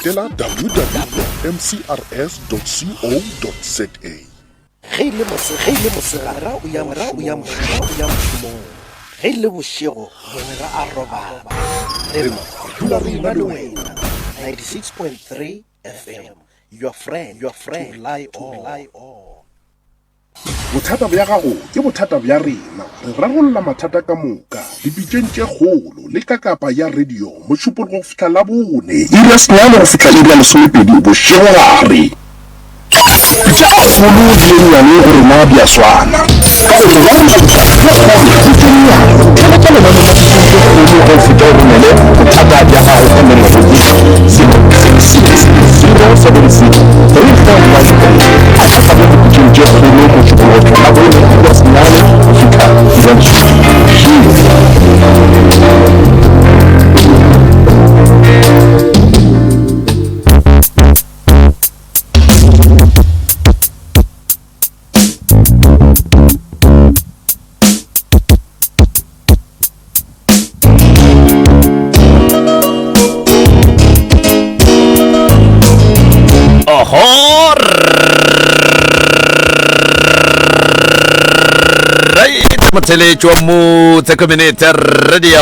Etela www.mcrs.co.za. Ge e le mose, ge e le mosegare o ya o ya o ya mošomong. Ge e le bošego mogwera a robala. Rena re dula re ena le wena. 96.3 FM, your friend, your friend, to rely on. Rely on. Bothata bja gago ke bothata bja rena. Re rarolla mathata ka moka dipitšeng tše kgolo le ka kapa ya radio Mošupologo go fihla Labone, iri ya senyane go fihla iri ya lesomepedi bošegogare. Pitša e kgolo le ye nnyane go rena di a swana. Ka go re rarolla bothata bjo kgolo le tše nnyane, theeletša lenaneo la pitšeng tše kgolo ge o fetša o romele bothata bja gago ka nomoro ye, 066 076 3413. A ka tla mo dipitšeng tše kgolo Mošupologo tloga Labone iri ya senyane go fihla iri ya lesomepedi bošego. Oho, right motheletši wa motse community radio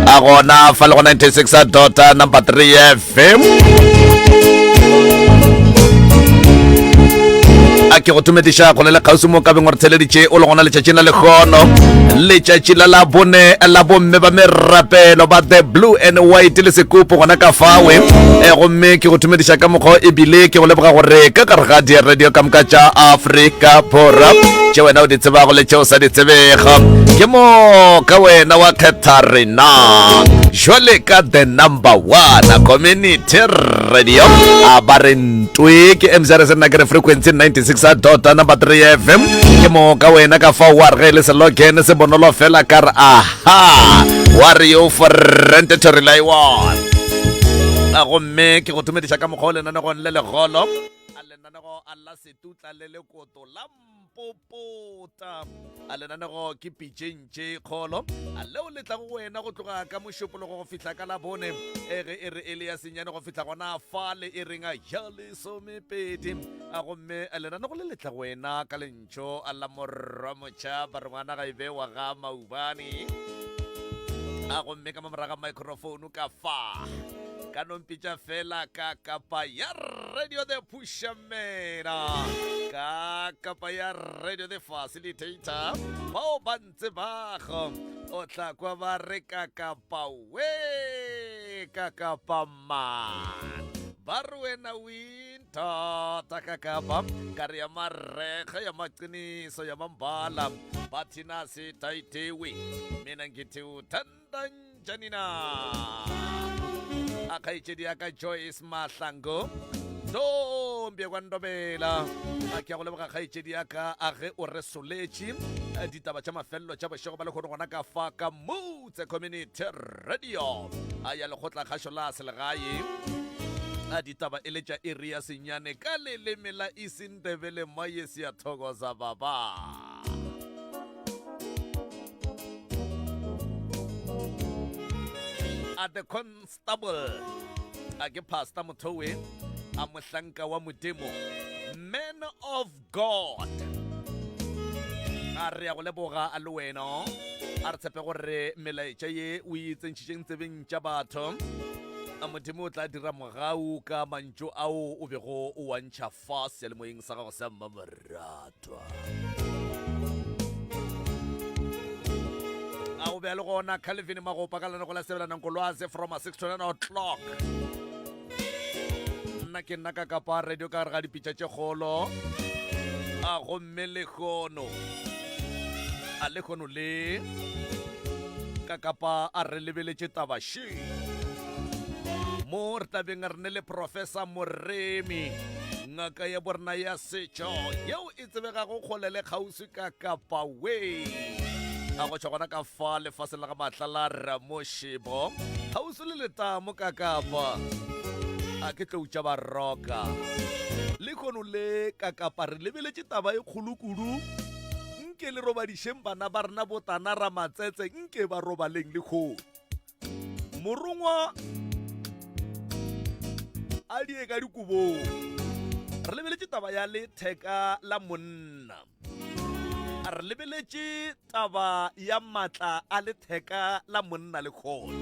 a gona fa le go 96 dot number 3 fm a ke go tumediša go le le kgauswi mo kabeng gore theleditše o le gona letšatšing la lekgono letšatši la labone la bomme ba merapelo ba the blue and white le sekopo gona ka fawe e gomme ke go tumediša ka mokgwa ebile ke go leboga gore ka gare ga di-radio ka moka tša afrika borwa tše wena o di tsebago le tše o sa di tsebego ke mo ka wena wa kgetha rena jwale ka the number one community radio a ba re ntwe ke mcrs nna ke re frequency 96 dot number 3 fm ke moka wena ka fa wa re ge e le seloken se bonolo fela ka re aha wa re yo friend to rely on a gomme ke go thomediša ka mokgwa o lenanegong le legolo a lenanego a la setutla le lekoto la Popota. A lenanego ke pitšeng tše kgolo a leo le tlago go wena go tloga ka mošupologo go fihla ka labone e ge e re e le ya senyane go fihla gona fale e reng ya lesomepedi a gomme lenanego le le tla go wena ka lentšho la morwa motšha ba re ngwana ga e be wa ga maubane a gomme ka mo moraga microphone ka fa ka nompitša fela ka kapa ya radio the Pushamela ka kapa ya radio the facilitator bao ba ntsebago o tla kwa ba re ka kapa we ka kapa man ba re wena o inthata ka kapa ka re ya marega ya maqiniso ya mambala ba thina se taitewe mina ngithi uthanda njani na a kgaetšedi ya ka joyce mahlango ntombye kwa ndobela a ke ya go leboga kgaetšedi ya ka a ge o re soletše eh, ditaba tša mafelelo tša bošego ba lekgono gona ka fa ka motse community radio a ya lekgotla kgašo la selegae a ditaba e le tša iri ya senyane ka leleme la isindebele maye siyathokoza baba a the constable a ke pastor mothowe a mohlanka wa modimo man of god a re ya go leboga a le wena a re tshepe gore melaetša ye o e tsentšhitšeng tsebeng tša batho a modimo o tla dira mogau ka mantšu ao o bego o wa ntšha fa seyalemoyeng sa gago sa mmamoratwa a o be a le gona calvin magopa ka lenago la sebelanang kolwaze from 6 to 9 o'clock nna ke nna ka kapa radio ka gare ga dipitša tše kgolo a gomme lekgono a lekgono le ka kapa a re lebeletše taba še Mo re tlabeng re ne le Professor Moremi, ngaka ya borena ya setšo yeo e tsebegago kgole le kgauswi ka Kapa Way. A go tšwa gona ka fa lefaseng la ga Matlala Ramoshebo, kgauswi le letamo ka Kapa. A ke tlou tša baroka. Lehono le ka Kapa re lebeletše taba e kgolo kudu. Nke le robadišeng bana ba rena botana Ramatsetse, nke ba robaleng lehono. Morongwa A di ye ka dikobong. Re lebeletše taba ya letheka la monna. Re lebeletše taba ya matla a letheka la monna lekgono.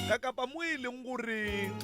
Ka kapa mo e leng gore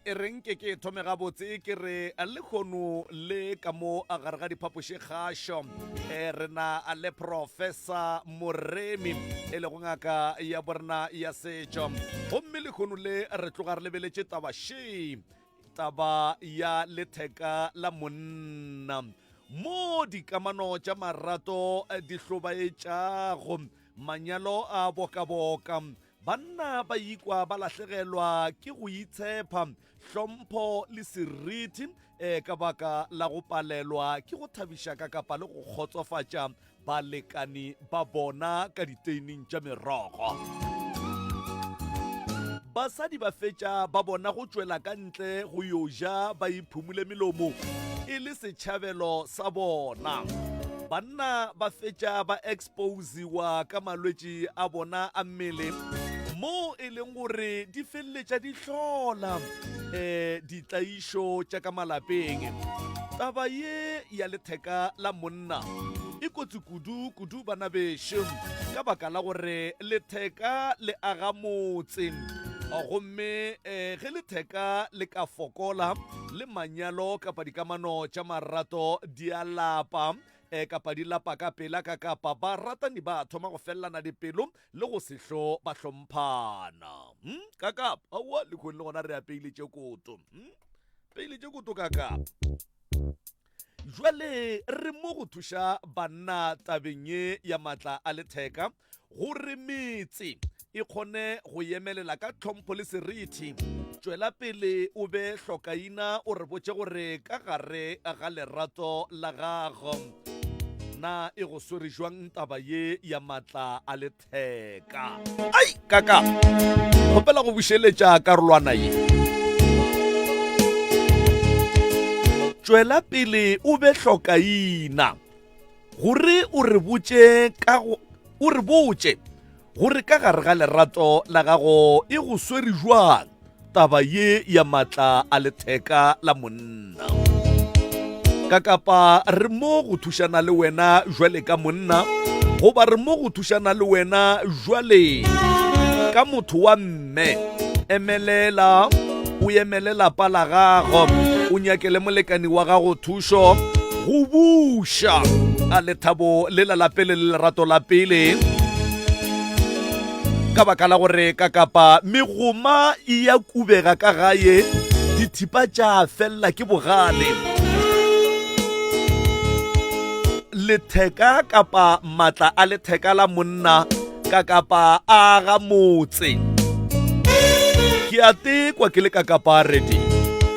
E reng ke ke thome gabotse ke re lehono le ka mo a gare ga diphapoši kgašo e re na le professor Moremi e lego ngaka ya borena ya setšo gomme lehono le re tloga re lebeletše taba še Taba ya letheka la monna mo dikamano tša marato di hlobaetšago, manyalo a bokaboka, banna ba ikwa ba lahlegelwa ke go itshepa, hlompho le seriti e ka baka la go palelwa ke go thabiša ka kapa le go kgotsofatša balekani ba bona ka diteining tša merogo. Basadi ba fetša ba bona go tšwela ka ntle go yo ja ba iphumule melomo e le setšhabelo sa bona. Banna ba fetša ba exposiwa ka malwetši a bona a mmele mo e leng gore di feleletša di hlola um ditlaišo tša ka malapeng. Taba ye ya letheka la monna e kotsi kudu kudu bana bešo ka baka la gore letheka le aga motse gomme eh, ge letheka le ka fokola le manyalo kapa dikamano tša marato di a lapa eh, kapa di lapa ka pela ka kapa baratani ba thoma go felelana dipelo le go se hlo ba hlomphana hmm? ka kapa aowa lekhong le gona re apeile tše koto hmm? peile tše koto ka kapa Jwale re mo go thuša banna tabeng ye ya matla a letheka gore metse e kgone go yemelela ka tlhompho le seriti. Tšwela pele o be hlokaina o re botše gore ka gare ga lerato la gago na e go swere jwang taba ye ya matla a letheka. Theka. Ai, kaka. Kgopela go bušeletša karolwana ye. Tšwela pele o be hlokaina gore o re botše ka go o re botše gore ka gare ga lerato la gago e go swere jwang taba ye ya matla a letheka la monna. Ka kapa re mo go thušana le wena jwale ka monna goba re mo go thušana le wena jwale ka motho wa mme. Emelela o emele lapa la gago, o nyakele molekani wa gago thušo go buša a lethabo lela la pele le lerato la pele. Ka baka la gore ka kapa megoma e ya kubega ka gae, dithipa tša felela ke bogale. Letheka kapa matla a letheka la monna ka kapa a ga motse. Ke a tekwa ke le ka kapa ready.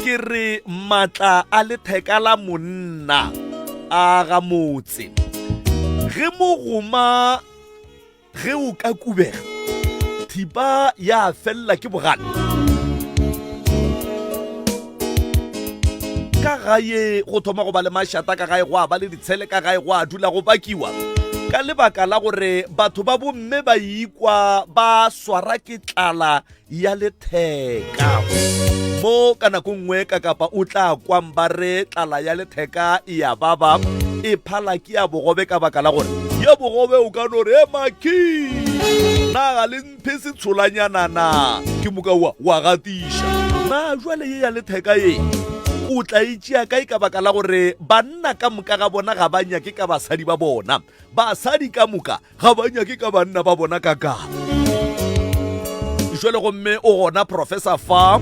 Ke re matla a letheka la monna a ga motse. Ge mogoma Ge o ka kubega, thipa ya felela ke bogale. Ka gae go thoma go ba le mašata, ka gae gwa ba le ditshele, ka gae gwa dula go bakiwa ka lebaka la gore batho ba bomme ba ikwa ba swara ke tlala ya letheka. Mo ka nako nngwe ka kapa o tla kwang ba re tlala ya letheka e ya baba e phala ke ya bogobe ka baka la gore ya bogobe o ka no re e maki na ga le mphe setsholanyana na ke moka wa wa gatiša na jwale ye ya letheka ye o tla e tšea kae ka baka la gore banna ka moka ga bona ga ba nyake ka basadi ba bona basadi ka moka ga ba nyake ka banna ba bona ka ka jwale gomme o gona professor fa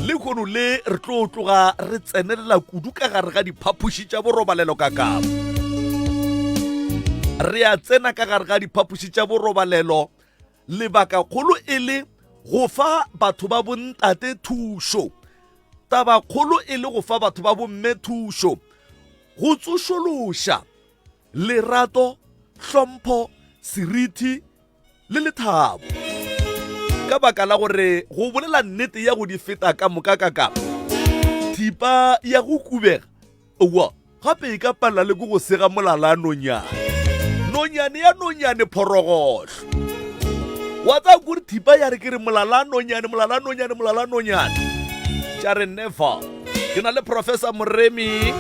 lehono le re tlo tloga re tsenelela kudu ka gare ga diphapoši tša borobalelo ka ka re a tsena ka gare ga diphapoši tša borobalelo lebakakgolo e le go fa batho ba bontate thušo tabakgolo e le go fa batho ba bomme thušo go tsošološa Lerato, hlompho, seriti. Le lethabo. Ka baka la gore go bolela nnete ya go di feta ka moka ka ka thipa ya go kubega owa gape e ka palela le ke go sega molala nonyane nonyane ya nonyane phorogohlo wa tsaya kore thipa ya re ke re molala nonyane molala nonyane molala nonyane tša re never ke na le professor moremi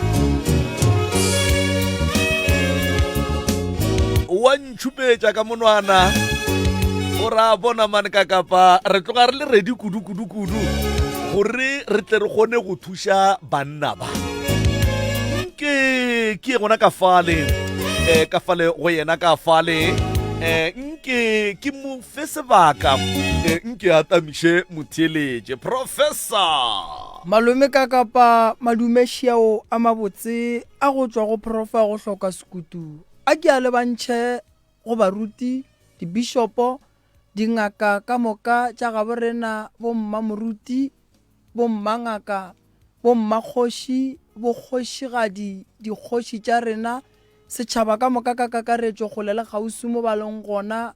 wa ntšhupetša ka monwana o ra bona mane ka kapa re tloga re le redi kudu kudu kudu gore re tle re kgone go thuša banna ba nke ke ye gona ka fale um ka fale go yena ka fale um nke ke mo fe sebaka um nke a tamiše motheeletše professor Malome ka kapa madume šiao a mabotse a go tšwa go profa go hloka sekutu a ke a lebantšhe go baruti, dibishopo, dingaka ka moka tša gabo rena, bommamoruti, bommangaka, bommakgoši, bokgošigadi, dikgoši tša rena, setšhaba ka moka ka kakaretšo kgole le kgauswi mo ba leng gona,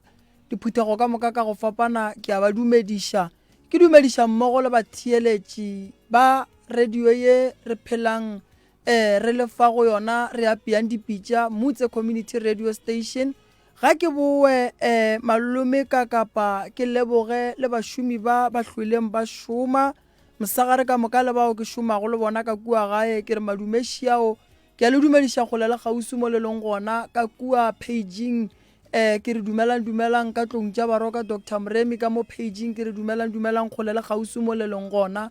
diphuthego ka moka ka go fapana, ke a ba dumediša. Ke dumediša mmogo le batheeletši ba radio ye re phelang eh, re le fa go yona re apeang dipitša, Mutse Community Radio Station. Ga ke bowe eh, malome ka kapa ke leboge le bašomi ba ba hlweleng ba šoma mosegare ka moka le bao ke šomago le bona ka kua gae ke re madume šiao Ke a le dumediša kgole le kgauswi mo le leng gona ka kua paging eh ke re dumelang dumelang ka tlong tša baroka Doctor Moremi ka mo paging ke re dumelang dumelang kgole le kgauswi mo le leng gona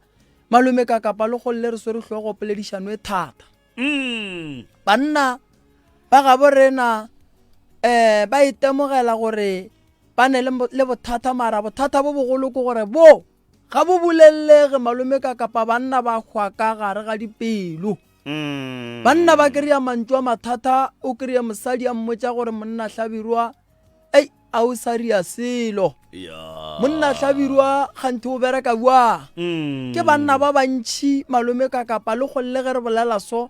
malome ka kapa le kgole re swere hlogo poledišano e thata mm. banna ba gabo rena eh ba itemogela gore ba ne le bothata mara bothata bo bogolo ke gore bo Ga bo bolellege malome ka kapa banna ba hwa ka gare ga dipelo. Mm. Banna ba kry-a mantšu a mathata, o kry-e mosadi a mmotša gore monna Hlabirwa, ei, a o sa ria selo. Ya. Monna Hlabirwa kganthe o bereka bjang? Mm. Ke banna ba bantši malome ka kapa le kgolle ge re bolela so,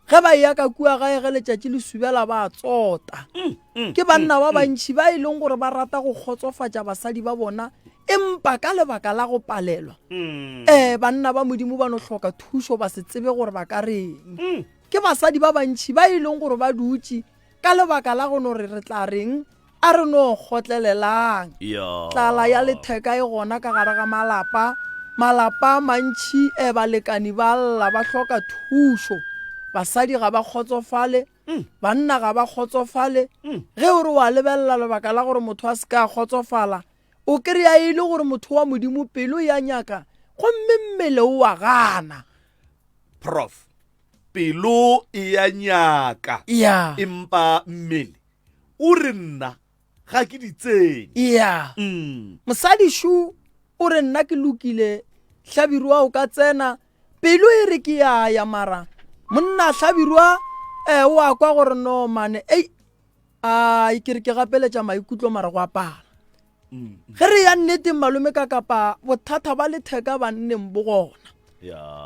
ge ba eya ka kua gae ge letšatši le subela ba a tsota. Mm, Ke banna ba bantši ba e leng gore ba rata go kgotsofatša basadi ba bona empa ka lebaka la go palelwa Mm. um banna ba modimo ba no hloka thušo ba se tsebe gore ba ka reng Mm. ke basadi ba bantši ba e leng gore ba dutše ka lebaka la go no re re tla reng a re no kgotlelelang Ya. tlala ya letheka e gona ka gare ga malapa malapa a mantši um balekani ba lla ba hloka thušo basadi ga ba kgotsofale Mm. Banna ga ba kgotsofale. Mm. Ge o re wa lebelela lebaka la gore motho a se ka a kgotsofala, o kry-a e le gore motho wa Modimo pelo ya nyaka gomme mmele o a gana. Prof, pelo e ya nyaka. Ya. Empa mmele o re nna ga ke di tsene. Ya. Mm. Mosadi šu o re nna ke lokile, Hlabirwa o ka tsena, Pelo e re ke ya ya mara monna Hlabirwa eh o a kwa gore no mane ei ai ke re ke gapeletša maikutlo mara go apala. Ge re ya nneteng malome ka kapa bothata ba letheka banneng bo gona.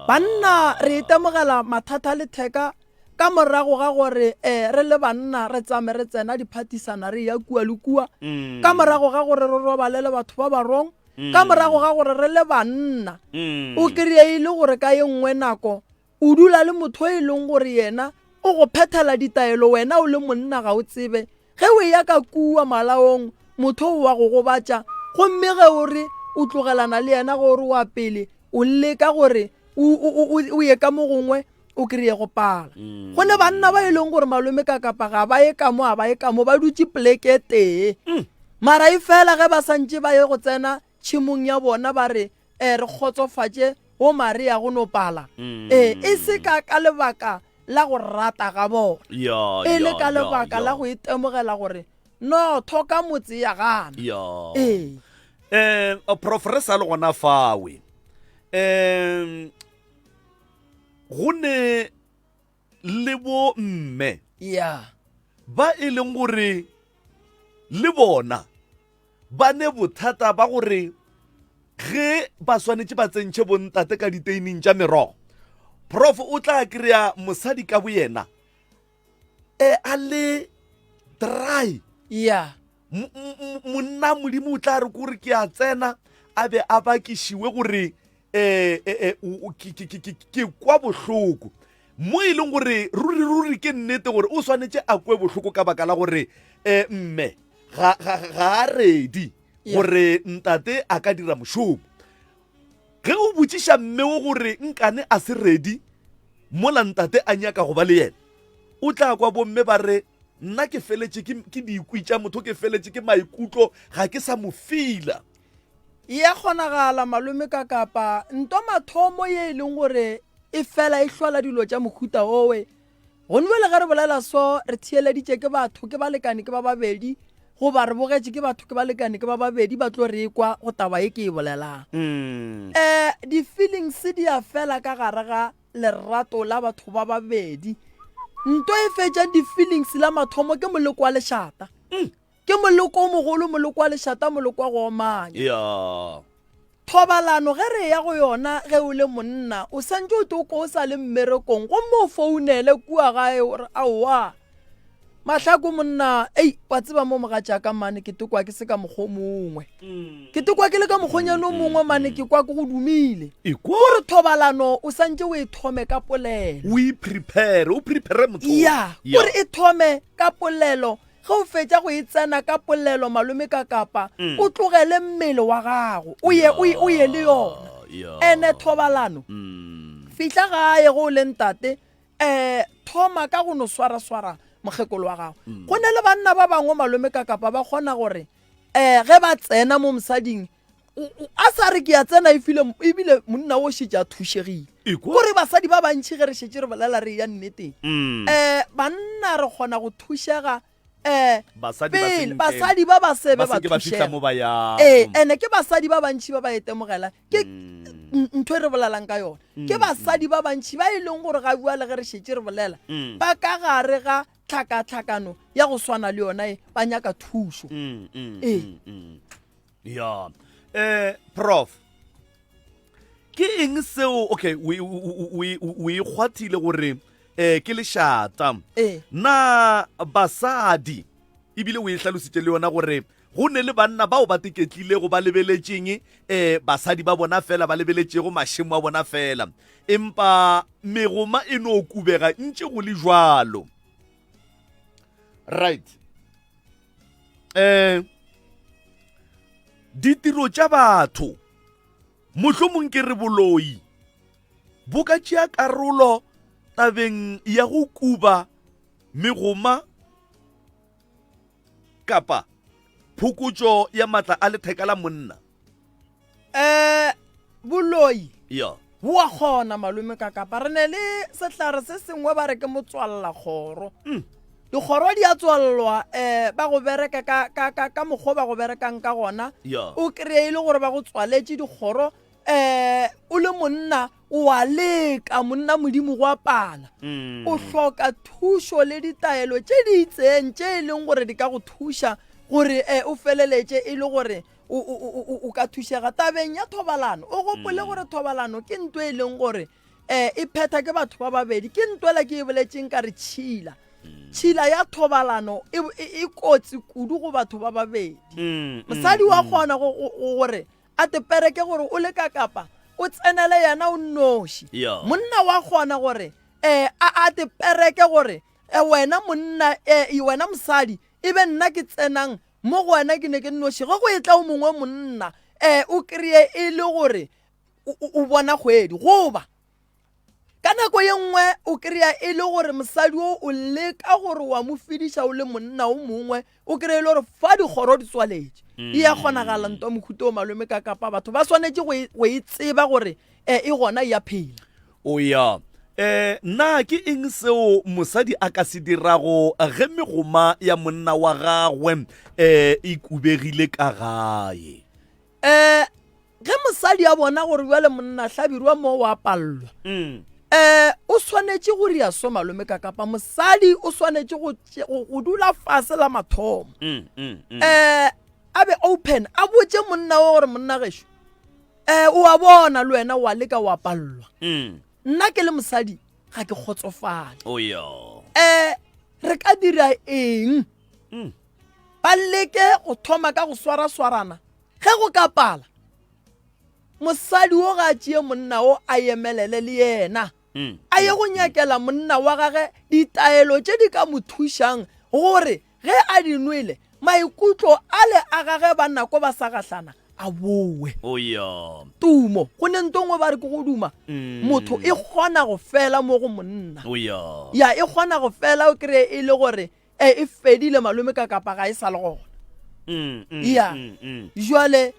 Banna re itemogela mathata a letheka ka morago ga gore eh re le banna re tsame re tsena diphatisana re ya kua le kua mm. ka morago ga gore re robale le batho ba ba wrong mm. ka morago ga gore re le banna mm. o kry-e e le gore ka ye nngwe nako o dula le motho e leng gore yena o go phethela ditaelo wena o le monna ga o tsebe Ge o eya ka kua malaong, motho o wa go gobatša, gomme ge o re o tlogelana le yena, ge o re wa pele, o leka gore o, o, o, o ye ka mo gongwe, o kry-e go pala. Go ne banna ba e leng gore malome ka kapa ga ba ye ka mo, ga ba ye ka mo, ba dutše poleke e tee. Mara e fela ge ba santše ba ye go tsena tšhemong ya bona, ba re, E, re kgotsofatše wo Maria go no pala. E, e se ka ka lebaka la go rata ga bona, Ya, e le ya, ka ya, lebaka la ya. go itemogela gore no thoka motse ya gana. Ya. Ee. Um, prof re sa le gona fawe um go ne le bo mme Ya. ba e leng gore le bona ba ne bothata ba gore ge ba swanetše ba tsentšhe bontate ka diteining tša merogo prof o tla kry-a mosadi ka boyena e a le dry ya. Monna Modimo o tla re kore ke a tsena a be a bakišiwe gore um ke kwa bohloko mo e leng gore ruri ruri ke nnete gore o swanetše a kwe bohloko ka baka la gore um mme ga a redi gore ntate a ka dira mošomo. Ge o botšiša mme wo gore nkane a se redi mola ntate a nyaka go ba le yena, o tla kwa bomme ba re, Nna ke feletše ke, ke dikwi tša motho, ke feletše ke maikutlo, ga ke sa mo fila. E a kgonagala, malome ka kapa nto mathomo ye e leng gore e fela e hlola dilo tša mohuta owe. Gone bjale ge re bolela so, re theeleditše ke batho ke balekane ke ba babedi, goba re bogetše ke batho ke balekane ke ba babedi ba tlo re kwa go taba ye ke e bolelang. Um di-feelings di a fela ka gare ga lerato la batho ba babedi. Nto e fetšang di-feelings la mathomo ke moleko wa lešata. Ke moleko o mogolo, moleko wa lešata, moleko wa go omanya. Ya. Thobalano ge re eya go yona ge o le monna o santše o tlo kwa o sa le mmerekong gomme o founele kua gae o re aowa Mahlako monna ei wa tseba mo mogatšaka mane ke tekwa ke se ka mokgwa o mongwe ke tekwa ke le ka mokgonyane o mongwe mane ke kwa ke go dumile gore thobalano o santše o e thome ka polelo o e prepare o prepare motho ya gore e thome ka polelo Ge o fetša go e tsena ka polelo malome ka kapa, mm. o tlogele mmele wa gago o ye, o, o ye le yona ene thobalano mm. fihla gae go o le ntate um thoma ka go no swaraswara mokgekolo wa gago mm. go ne le banna ba bangwe malome ka kapa ba kgona gore um ge ba tsena mo mosading a sa re ke ya tsena ebile monna o šetše a thušegile kore basadi ba bantšhi ge re šetše re bolela re ya nneteng um banna re kgona go thušega um pele basadi ba ba sebe ba thušega ee ene ke basadi ba bantšhi ba ba itemogela ke mm. ntho e re bolelang ka yone mm, ke basadi ba bantšhi ba e leng gore ga bua le ge re šetše re bolela ba ka gare ga tlhakatlhakano ya go swana le yona e ba nyaka thušo ee ya eh prof ke eng seo okay o e kgwathile gore eh ke lešata eh. na basadi ebile o e hlalositše le yona gore go ne le banna bao ba teketlilego ba lebeletšeng um basadi ba bona fela ba lebeletšego mašemo a bona fela empa megoma e no kubega ntše go le jwalo right um ditiro tša batho mohlomong ke re boloi bo ka tšea karolo tabeng ya go kuba megoma kapa phokotšo ya matla a letheka la monna um boloi ya bo a kgona malome ka kapa re ne le sehlare se sengwe ba re ke motswalla kgoro mm. dikgoro di a tswallwa um ba go bereka ka, ka, ka, ka mokgwa ba go berekang ka gona o kry-e e le gore ba go tswaletše dikgoro um o le monna o a leka monna modimo go apala mm. o hloka thušo le ditaelo tše di itseng tše e leng gore di ka go thuša gore um o feleletše e le gore o, o, o, o ka thušega tabeng ya thobalano o gopole mm. gore thobalano ke nto e leng gore um e phetha ke batho ba babedi ke ntoela ke e boletseng ka re tšhila mm. tšhila ya thobalano e, e, e kotsi kudu go batho ba babedi mm, mosadi wa kgona gore a tepereke gore o le ka kapa o tsenele yena o nnoši monna wa kgona gore um a tepereke gore eh, wena monna um wena mosadi e be nna ke tsenang Mo go wena ke ne ke nnoši. Ge go etla o mongwe monna, um o kry-e e le gore o bona kgwedi. Goba ka nako ye nngwe o kry-a e le gore mosadi o o leka gore wa mo fediša o le monna o mongwe, o kry-e e le gore fa dikgoro di tswaletše. E ya kgonagala ntwa mohuta o malome ka kapa batho ba swanetše go e, go e tseba gore um e gona e ya phela. O ya. Eh, na ke eng seo mosadi a ka se dirago ge megoma ya monna wa gagwe eh e kubegile ka gae? Eh, ge mosadi a bona gore bjale monna hlabirwa mo wa pallwa mm. eh o swanetše go ria so malome ka kapa mosadi o swanetše go go dula fase la mathomo mm, mm, mm. eh a be open a botše monna wa gore monna gešo um o a bona le wena wa leka wa palelwa mm. nna ke le mosadi ga ke kgotsofale um re ka dira eng mm. Ba leke go thoma ka go swaraswarana. Ge go ka pala, mosadi wo ga a tšee monna wo a emelele le yena, a ye go nyakela monna wa gage ditaelo tše di ka mo thušang gore ge a di nwele, maikutlo ale a gage ba nako ba sa gahlana a bowe. Tumo, go ne nto nngwe ba re ke go duma, motho e kgona go fela mo go monna. Ya, e kgona go fela o kry-e e le gore E, e fedile malome ka kapa ga e sa le gona. Mm, mm, Ya. mm, mm. Jwale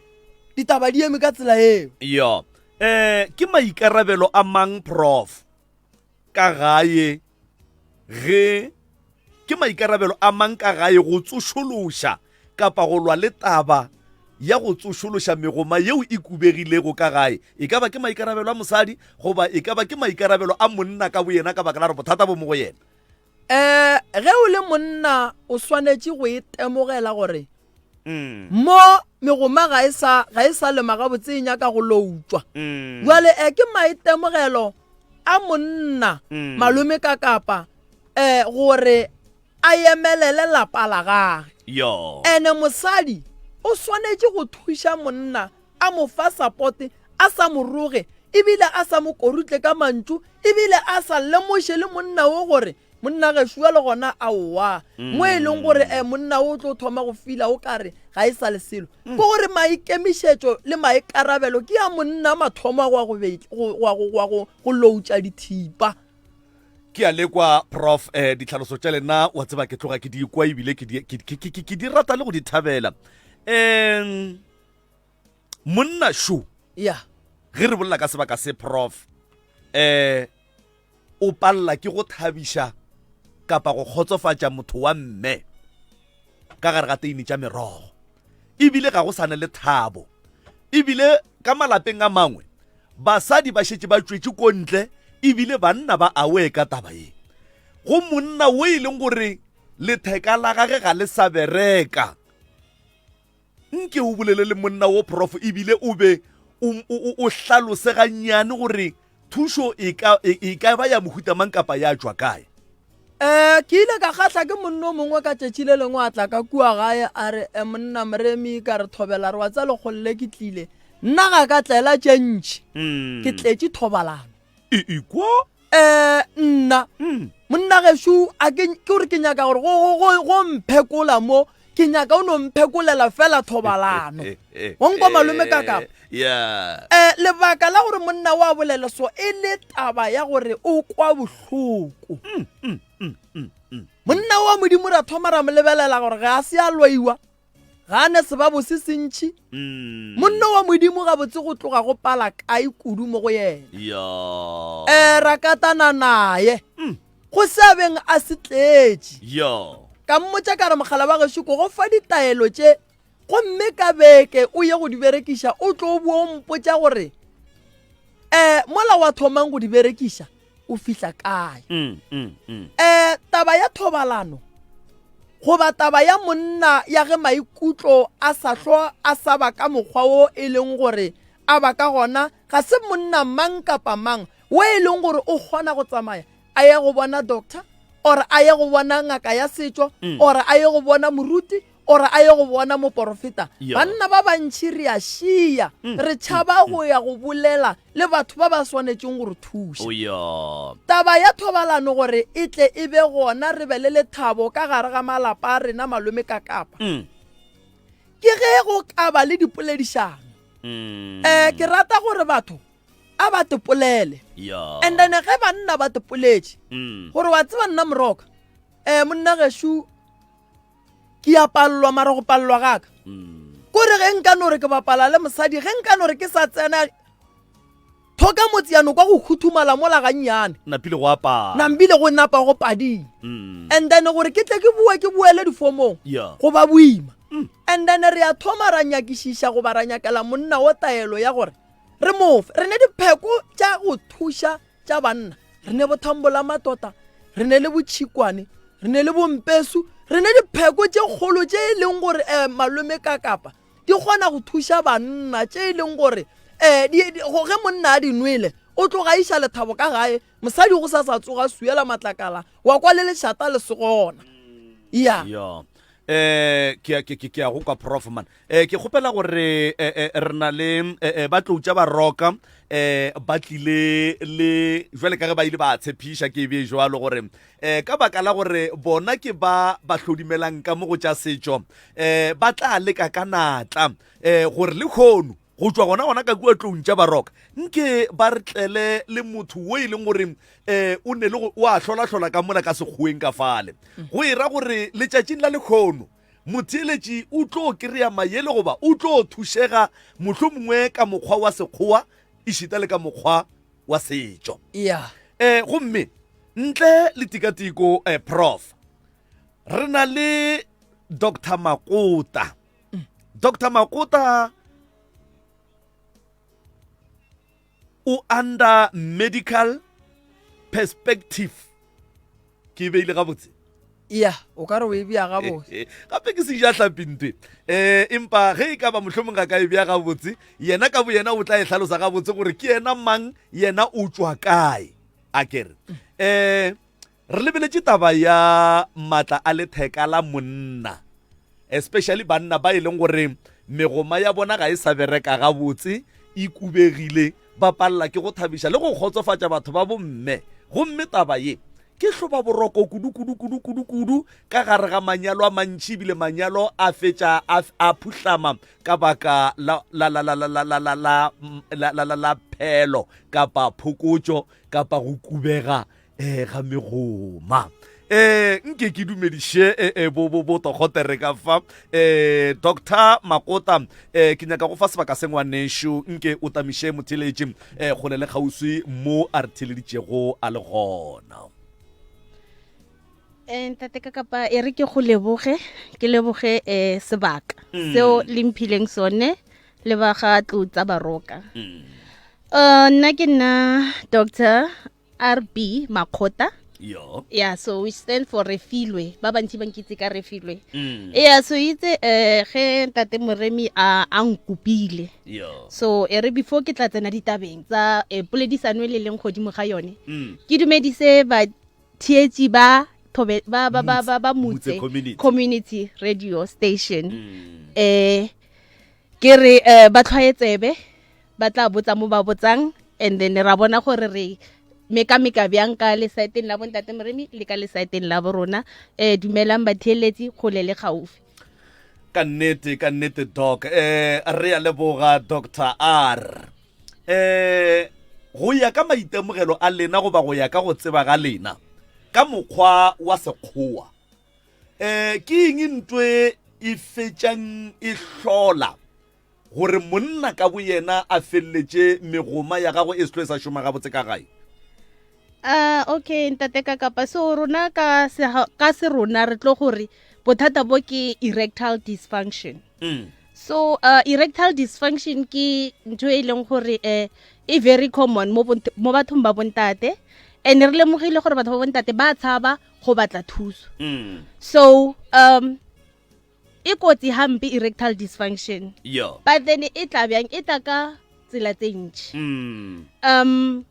ditaba di eme ka tsela eo. Yo. Eh, ke maikarabelo a mang prof ka gae ge ke maikarabelo a mang ka gae go tsošološa kapa go lwa le taba ya go tsošološa megoma yeo e kubegilego ka gae e ka ba ke maikarabelo a mosadi goba e ka ba ke maikarabelo a monna ka boyena ka baka la gore bothata bo mo go yena Um ge o le monna o swanetše go itemogela gore mo megoma ga e sa ga e sa lema gabotse e nyaka go loutšwa. Jwale e ke maitemogelo a monna malome ka kapa um gore a emelele lapa la gage. Yo. Ene mosadi o swanetše go thuša monna a mo fa support a sa mo roge ebile a sa mo korutle ka mantšu ebile a sa lemoše le monna wo gore monna gešo le gona aowa mo e leng gore um monna wo o tlo thoma go fila o kare ga e sa le selo ke gore maikemišetšo le maikarabelo ke ya monna mathomo a go ya go loutša dithipa. Ke a lekwa prof eh, ditlhaloso tša lena wa tseba ke tloga ke di kwa ebile ke di rata le go di thabela um monna šo ya ge re bolela ka sebaka se prof eh o palela ke go thabiša kapa go kgotsofatša motho wa mme ka gare ga teine tša merogo ebile ga go sane le thabo ebile ka malapeng a mangwe basadi ba šetše ba tšwetše ko ntle ebile banna ba awe ka taba ye go monna wo e leng gore letheka la gage ga le sa bereka Nke o bolele le monna wo prof ebile o be o, o, o hlalose gannyane gore thušo e ka, e, e ka ba ya mohuta mang kapa ya tšwa kae. Um ke ile ka kgahla ke monna o mongwe ka tšatši le lengwe a tla ka kua gae a re, e monna Moremi ka re thobela re wa tsa lekgolo le ke tlile nna ga ka tlela tše ntši ke tletše thobalano. E ikwa Eh, nna monna gešo a ke ke gore ke nyaka gore go go go mphekola mo ke nyaka o no mphekolela fela thobalano wa nkwa malome ka kapa yeah eh lebaka la gore monna wa bolela so e le taba ya gore o kwa bohloko monna wa modimo ra thoma ra mo lebelela gore ga a se a loiwa Ga a ne sebabo se sentši. Mm. Monna wa Modimo gabotse go tloga go pala kae kudu mo go yena. Yo. E ra katana naye. Mm. Go se a beng a se tletše. Yo. Ka mmotša ka re mogala wa gešo ko go fa ditaelo tše gomme ka beke o ye go di berekiša o tlo boa o mpotša gore um mola wa thomang go di berekiša o fihla kae. Mm, mm, mm. Eh, taba ya thobalano goba taba ya monna ya ge maikutlo a sa hlo a sa ba ka mokgwa wo e leng gore a ba ka gona ga se monna mang kapa mang wo e leng gore o kgona go tsamaya a ye go bona doctor or a ye go bona ngaka ya setšo or a ye go bona moruti or a ye go bona moporofeta. Yeah. Banna ba bantši re a šia, re tšhaba go ya go bolela le batho ba ba swanetšeng go re thuša. Oh, yeah. Taba ya thobalano gore e tle e be gona re be le lethabo ka gare ga malapa a rena malome ka kapa. Mm. Ke ge go ka ba le dipoledišano. Mm. Eh ke rata gore batho a ba tepolele. Yeah. And then ge banna ba tepoletše Mm. gore wa tseba nna moroka eh monna gešo ke a palelwa mara go palelwa gaka mm. kore ge nka no re ke bapala le mosadi ge nka no re ke sa tsena thoka motse yano kwa go khuthumala mola gannyane napile go apara nambile go napa go pading mm. and then gore ke tle ke boe ke boele difomong yeah. go ba boima mm. and then re a thoma ra nyakišiša goba ra nyakela monna wa taelo ya gore re mofe re ne dipheko tša go thuša tša banna re ne bothambo la matota re ne le botšhikwane re ne le bompesu re ne dipheko tše kgolo tše e leng gore um malome ka kapa di kgona go thuša banna tše e leng gore um ge monna a di nwele o tloga iša lethabo ka gae mosadi go sa sa tsoga suela matlakala wa kwa le lešata le se gona ya yeah. Eh ke ke ke a go kwa prof man. Eh ke kgopela gore eh, eh re na le eh, eh ba tlou tša baroka eh ba tlile le jwale ka ge ba ile ba tshepiša ke be jwalo gore eh ka baka la gore bona ke ba ba hlodimelang ka mo go tša setšo eh ba tla leka ka natla eh gore le khono go tšwa gona gona ka kua tloung tša baroka nke ba re tlele le motho wo e leng gore um o ne le o a hlolahlola ka mola ka sekgoweng ka fale go e ra gore letšatšing la lekgono motheeletši o tlo kry-a mayele goba o tlo thušega mohlomongwe ka mokgwa wa sekgowa ešita le ka mokgwa wa setšo yeah. um gomme ntle le tikatiko um prof re na le dr makota Dr Makota o under medical perspective ke e beile gabotse ya o ka re o e bea gabotse gape ke seja hlapintwe um empa ge e ka ba mohlomong ga ka e bea gabotse yena ka bo yena o tla e hlalosa gabotse gore ke yena mang yena o tšwa kae a kere um Re lebeletše taba ya maatla a letheka la monna, especially banna ba e leng gore megoma ya bona ga e sa bereka gabotse, e kubegile, ba palela ke go thabiša le go kgotsofatša batho ba bomme. Gomme taba ye ke hloba boroko kudu kudu kudu kudu kudu ka gare ga manyalo a mantši ebile manyalo a fetša a, a phuhlama ka baka la la la la la la la la la la la la la phelo kapa phokotšo kapa go kubega eh ga megoma eh nke ke dumediše eh, eh, bo bo bo togotere ka fa eh Dr Makota eh ke nyaka go fa sebaka se ngwanešu nke o tamiše motheletši eh kgole le kgauswi mo a re theleditšego a le gona. Eh, ntate ka kapa e re ke go leboge ke leboge eh sebaka mm. seo le mphileng sone le ba ga tlou tsa baroka mm. uh, nna ke nna doctor RB Makgota. Yo. Yeah, so we stand for Refilwe. Ba bantši ba nkitse ka Refilwe. Mm. Yeah, so itse eh ge ntate Moremi a a nkopile. Yo. So e re before ke tla tsena ditabeng tsa eh, poledisano e le leng godimo ga yone. Mm. Ke dumedise ba theetši ba thobe ba ba ba ba, ba Motse Motse community. community radio station. Mm. Eh ke re eh, ba tlhwaye tsebe ba tla botsa mo ba botsang and then ra bona gore re mekameka bjang ka lesaeteng la bontate moremi le ka lesaeteng la borona um dumelang batheeletsi kgole le gaufi ka nnete ka nnete doc eh re ya leboga dr r eh go ya ka maitemogelo a lena goba go ya ka go tseba ga lena ka mokgwa wa sekgowa eh ke eng ntwe e fetšang e hlola Gore monna ka boyena a feleletše megoma ya gagwe e se tlo e sa šoma gabotse ka gae. Uh, okay ntate ka kapa so rona ka se ka se rona re tlo gore bothata bo ke erectile dysfunction mm. so uh, erectile dysfunction ke ntho e leng gore eh, e very common mo mo bathong ba bontate and re lemogile gore batho ba bontate ba tshaba go batla thuso mm. so um e kotsi hampe erectile dysfunction yo but then e tla bjang e tla ka tsela tse ntši mm. um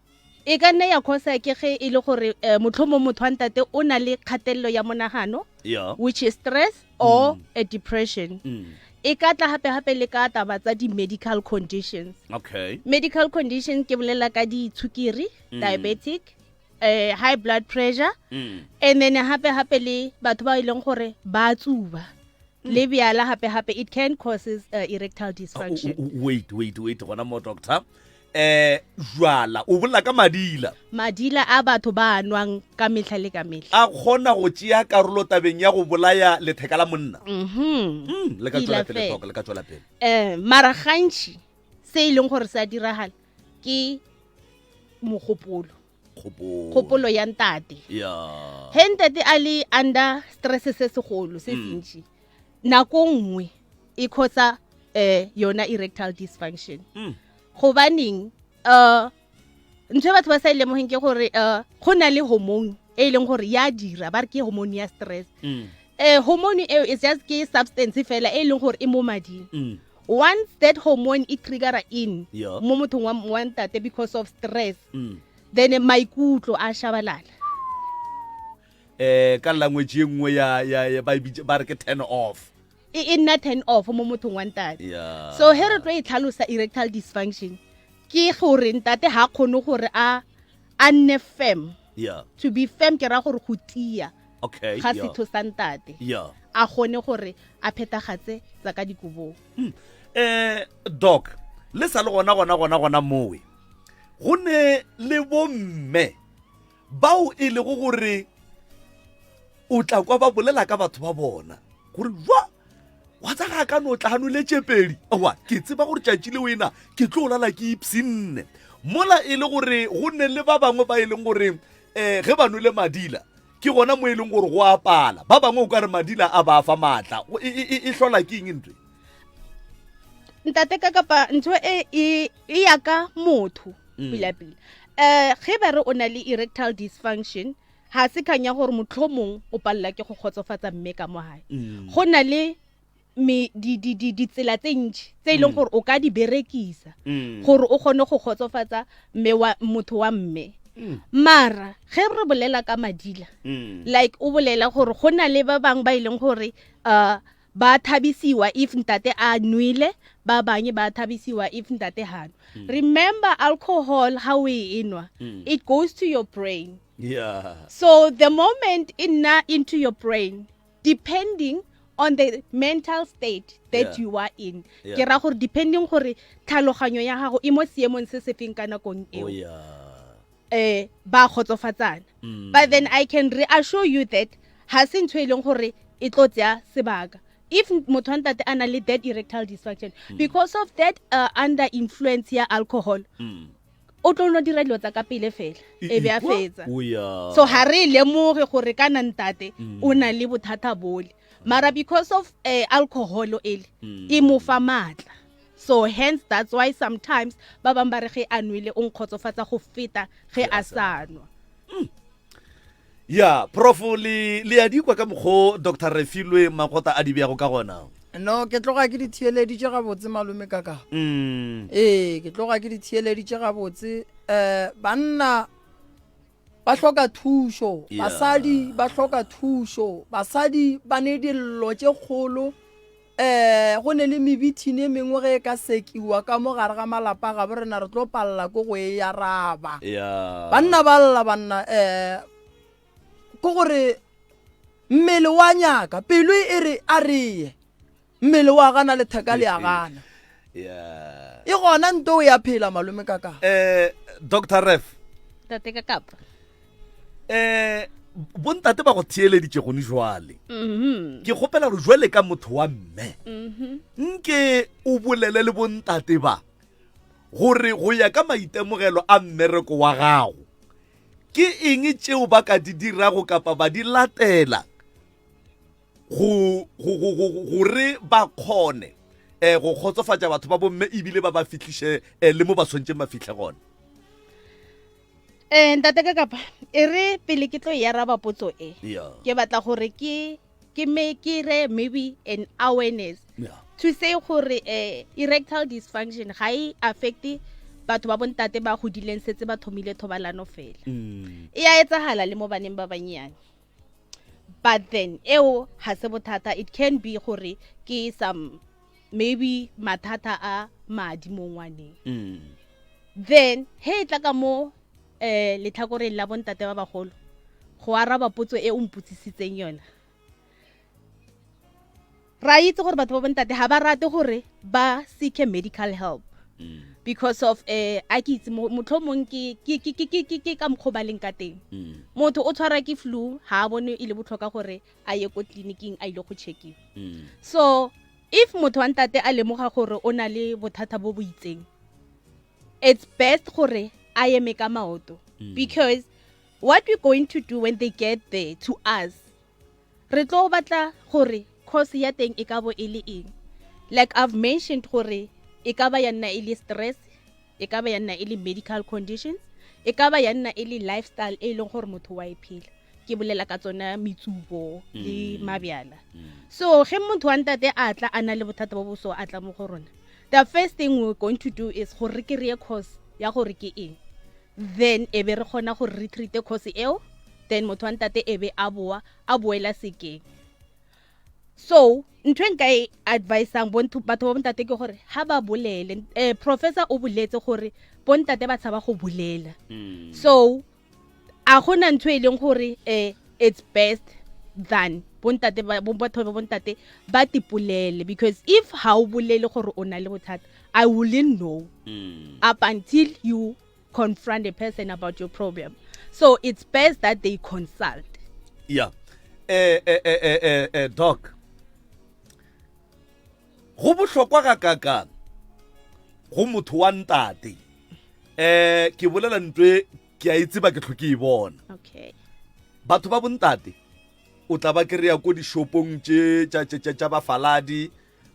e ka nna ya khosa ke ge e le gore eh, mohlomong motho wa ntate o na le kgatelelo ya monagano yo which is stress or mm. a depression mm. e ka tla gape gape le ka taba tsa di-medical conditions okay medical condition ke bolela ka ditshukiri mm. diabetic eh, high blood pressure mm. and then hape hape le batho ba e leng gore ba tsuba mm. le bjala hape hape it can causes uh, erectile dysfunction oh, oh, wait wait wait gona mo doctor eh jwala o bolela ka madila madila a batho ba nwang ka mehla le ka mehla a kgona go tšea karolo tabeng ya go bolaya letheka la monna mm-hmm. mm, le ka tswela pele doc le ka tswela pele eh mara gantši se e leng gore se a diragala ke mogopolo kgopolo ya ntate yeah. he ntate a le under stress se segolo se mm. sentši nako nngwe e causa eh yona erectile dysfunction mm. gobaneng uh ntho e batho ba sa e lemogeng ke gore uh go na le hormone e leng gore ya dira ba re ke hormone ya stress mm. eh hormone eo is just ke substance fela e leng gore e mo mading mm. once that hormone e triggera in yeah. mo mothong wa, wa ntate because of stress mm. then maikutlo a shabalala. um ka language ye nngwe ya, ya, ya ba e bitša ba re ke turn off. E, e nna turn off mo mothong wa ntate. Yeah. So he re tlo e tlhalosa erectile dysfunction ke gore ntate ha kgone gore a a nne firm. Yeah. To be firm ke ra gore go tia. Okay. Ga yeah. setho sa ntate. Yeah. A kgone gore a phethagatse tsa ka dikobong. Eh doc, le sa le gona gona gona gona mowe. Go ne le bomme bao e lego gore o tla kwa ba bolela ka batho ba bona gore jwa wa tsa ga ka no tla nwele tšepedi aowa ke tseba gore tšatši le wena ke tlo lala ke ipshinne mola e le gore go ne le ba bangwe ba e leng gore um ge ba nwele madila ke gona mo e leng gore go apala ba bangwe o ka re madila a ba fa maatla e, e, e, e hlola ke eng ntwe ntate ka kapa ntho e e e ya ka motho mm. pila pila eh ge ba re o na le erectile dysfunction ga se kgang ya gore motlhomong o palela ke go kgotsofatsa mme ka mo gae mm. go na le me di di di ditsela tse ntši tse e leng mm. gore o ka di berekisa mm. gore o kgone go kgotsofatsa mme wa motho wa mme mm. mara ge re bolela ka madila mm. like o bolela gore go na le ba bangwe ba e leng gore uh ba thabisiwa if ntate a nwele ba bangwe ba thabisiwa if ntate ha nwa mm. remember alcohol ha o e enwa mm. it goes to your brain yeah so the moment e nna into your brain depending on the mental state that yeah. you are in yeah. ke ra gore depending gore tlhaloganyo ya gago e mo seemong se se feng ka nakong eo oh, yeah. eh ba kgotsofatsana mm. but then i can reassure you that ha se ntho e leng gore e tlo tsaya sebaka if motho wa ntate a na le that erectile dysfunction mm. because of that uh, under influence ya alcohol mm. o tlo no dira dilo tsa ka pele fela e be a fetsa so ha re lemoge gore kana ntate mm. o na le bothata bole mara because of uh, alcohol ele mm. e mo fa maatla so hence that's why sometimes ba bangwe ba re ge a nwele o nkgotsofatsa go feta ge a sa nwa mm. ya prof le le ya dikwa ka mokgo dr refilwe makgota a di beago ka gona no ke tloga ke di theeleditše gabotse malome ka ka mm. ee ke tloga ke di theeleditše gabotse um banna ba hloka thušo basadi ba hloka thušo basadi ba ne dillo tše kgolo um go ne le mebithini e mengwe ge e ka sekiwa ka mo gare ga malapa gabo rena re tlo palela ko go e araba banna ba lla banna um ke gore mmele wa nyaka pelo e re a reye mmele wa gana letheka le a gana e gona nto o ya phela malome ka ka um doctor ref tate ka kapa um bontate ba go theeleditše gone jwale mm-hmm. ke kgopela gore jwale ka motho wa mme mm-hmm. nke o bolele le bontate ba gore go ya ka maitemogelo a mmereko wa gago ke eng tšeo ba ka di dirago kapa ba di latela go go go go gore ba kgone eh go kgotsofatša batho ba bomme ebile ba ba fihliše eh, le mo ba tshwanetseng ba fihle gona eh ntate ka kapa e re pele ke tlo e araba potso e yeah. ke batla gore ke ke me ke re maybe an awareness yeah. to say gore eh, erectile dysfunction ga e affecte batho ba bontate ba godileng setse ba thomile thobalano fela mm. e a etsagala le mo baneng ba bannyane but then eo ga se bothata it can be gore ke some maybe mathata a madi mo ngwaneng mm. then he e tla ka mo eh letlhakoreng la bontate ba bagolo go araba potso e o mpotsisitseng yona ra itse gore batho ba bontate ga ba rate gore ba seeke medical help mm. because of eh a ke itse motlhomong ke ke ke ke ke ke ka mokgwa ba leng ka teng mm. motho o tshwara ke flu ha a bone e le botlhokwa gore a ye ko tleliniking a ile go checkiwa mm. so if motho wa ntate a lemoga gore o na le bothata bo bo itseng it's best gore a eme ka maoto because what we're going to do when they get there to us Re tlo batla gore cause ya teng e ka bo e le eng. Like I've mentioned gore e ka ba ya nna e le stress, e ka ba ya nna e le medical conditions, e ka ba ya nna e le lifestyle e leng gore motho wa e phela. Ke bolela ka tsona metsubo le mm. mabjala. Mm. So ge motho wa ntate a tla a na le bothata bo bo so a tla mo go rona. The first thing we're going to do is gore re kry-e cause ya gore ke eng. Then e be re kgona gore re treat cause eo. Then motho wa ntate e be a boa a boela sekeng. So ntho e nka e advisang batho ba bontate ke gore ha ba bolele. Eh, professor o boletse gore bontate ba tshaba go bolela. So a gona ntho e leng gore eh it's best than bontate ba batho ba bontate ba tipolele, because if ha o bolele gore o na le bothata, I wouldn't know up until you confront a person about your problem. So it's best that they consult. Yeah. Eh eh eh eh eh, eh doc. Go bohlokwa ga kakang go motho wa ntate. Eh ke bolela ntwe ke a itseba ke tlhoke e bona. Okay. Batho ba bontate o tla ba kry-a ko dishopong tše tša bafaladi,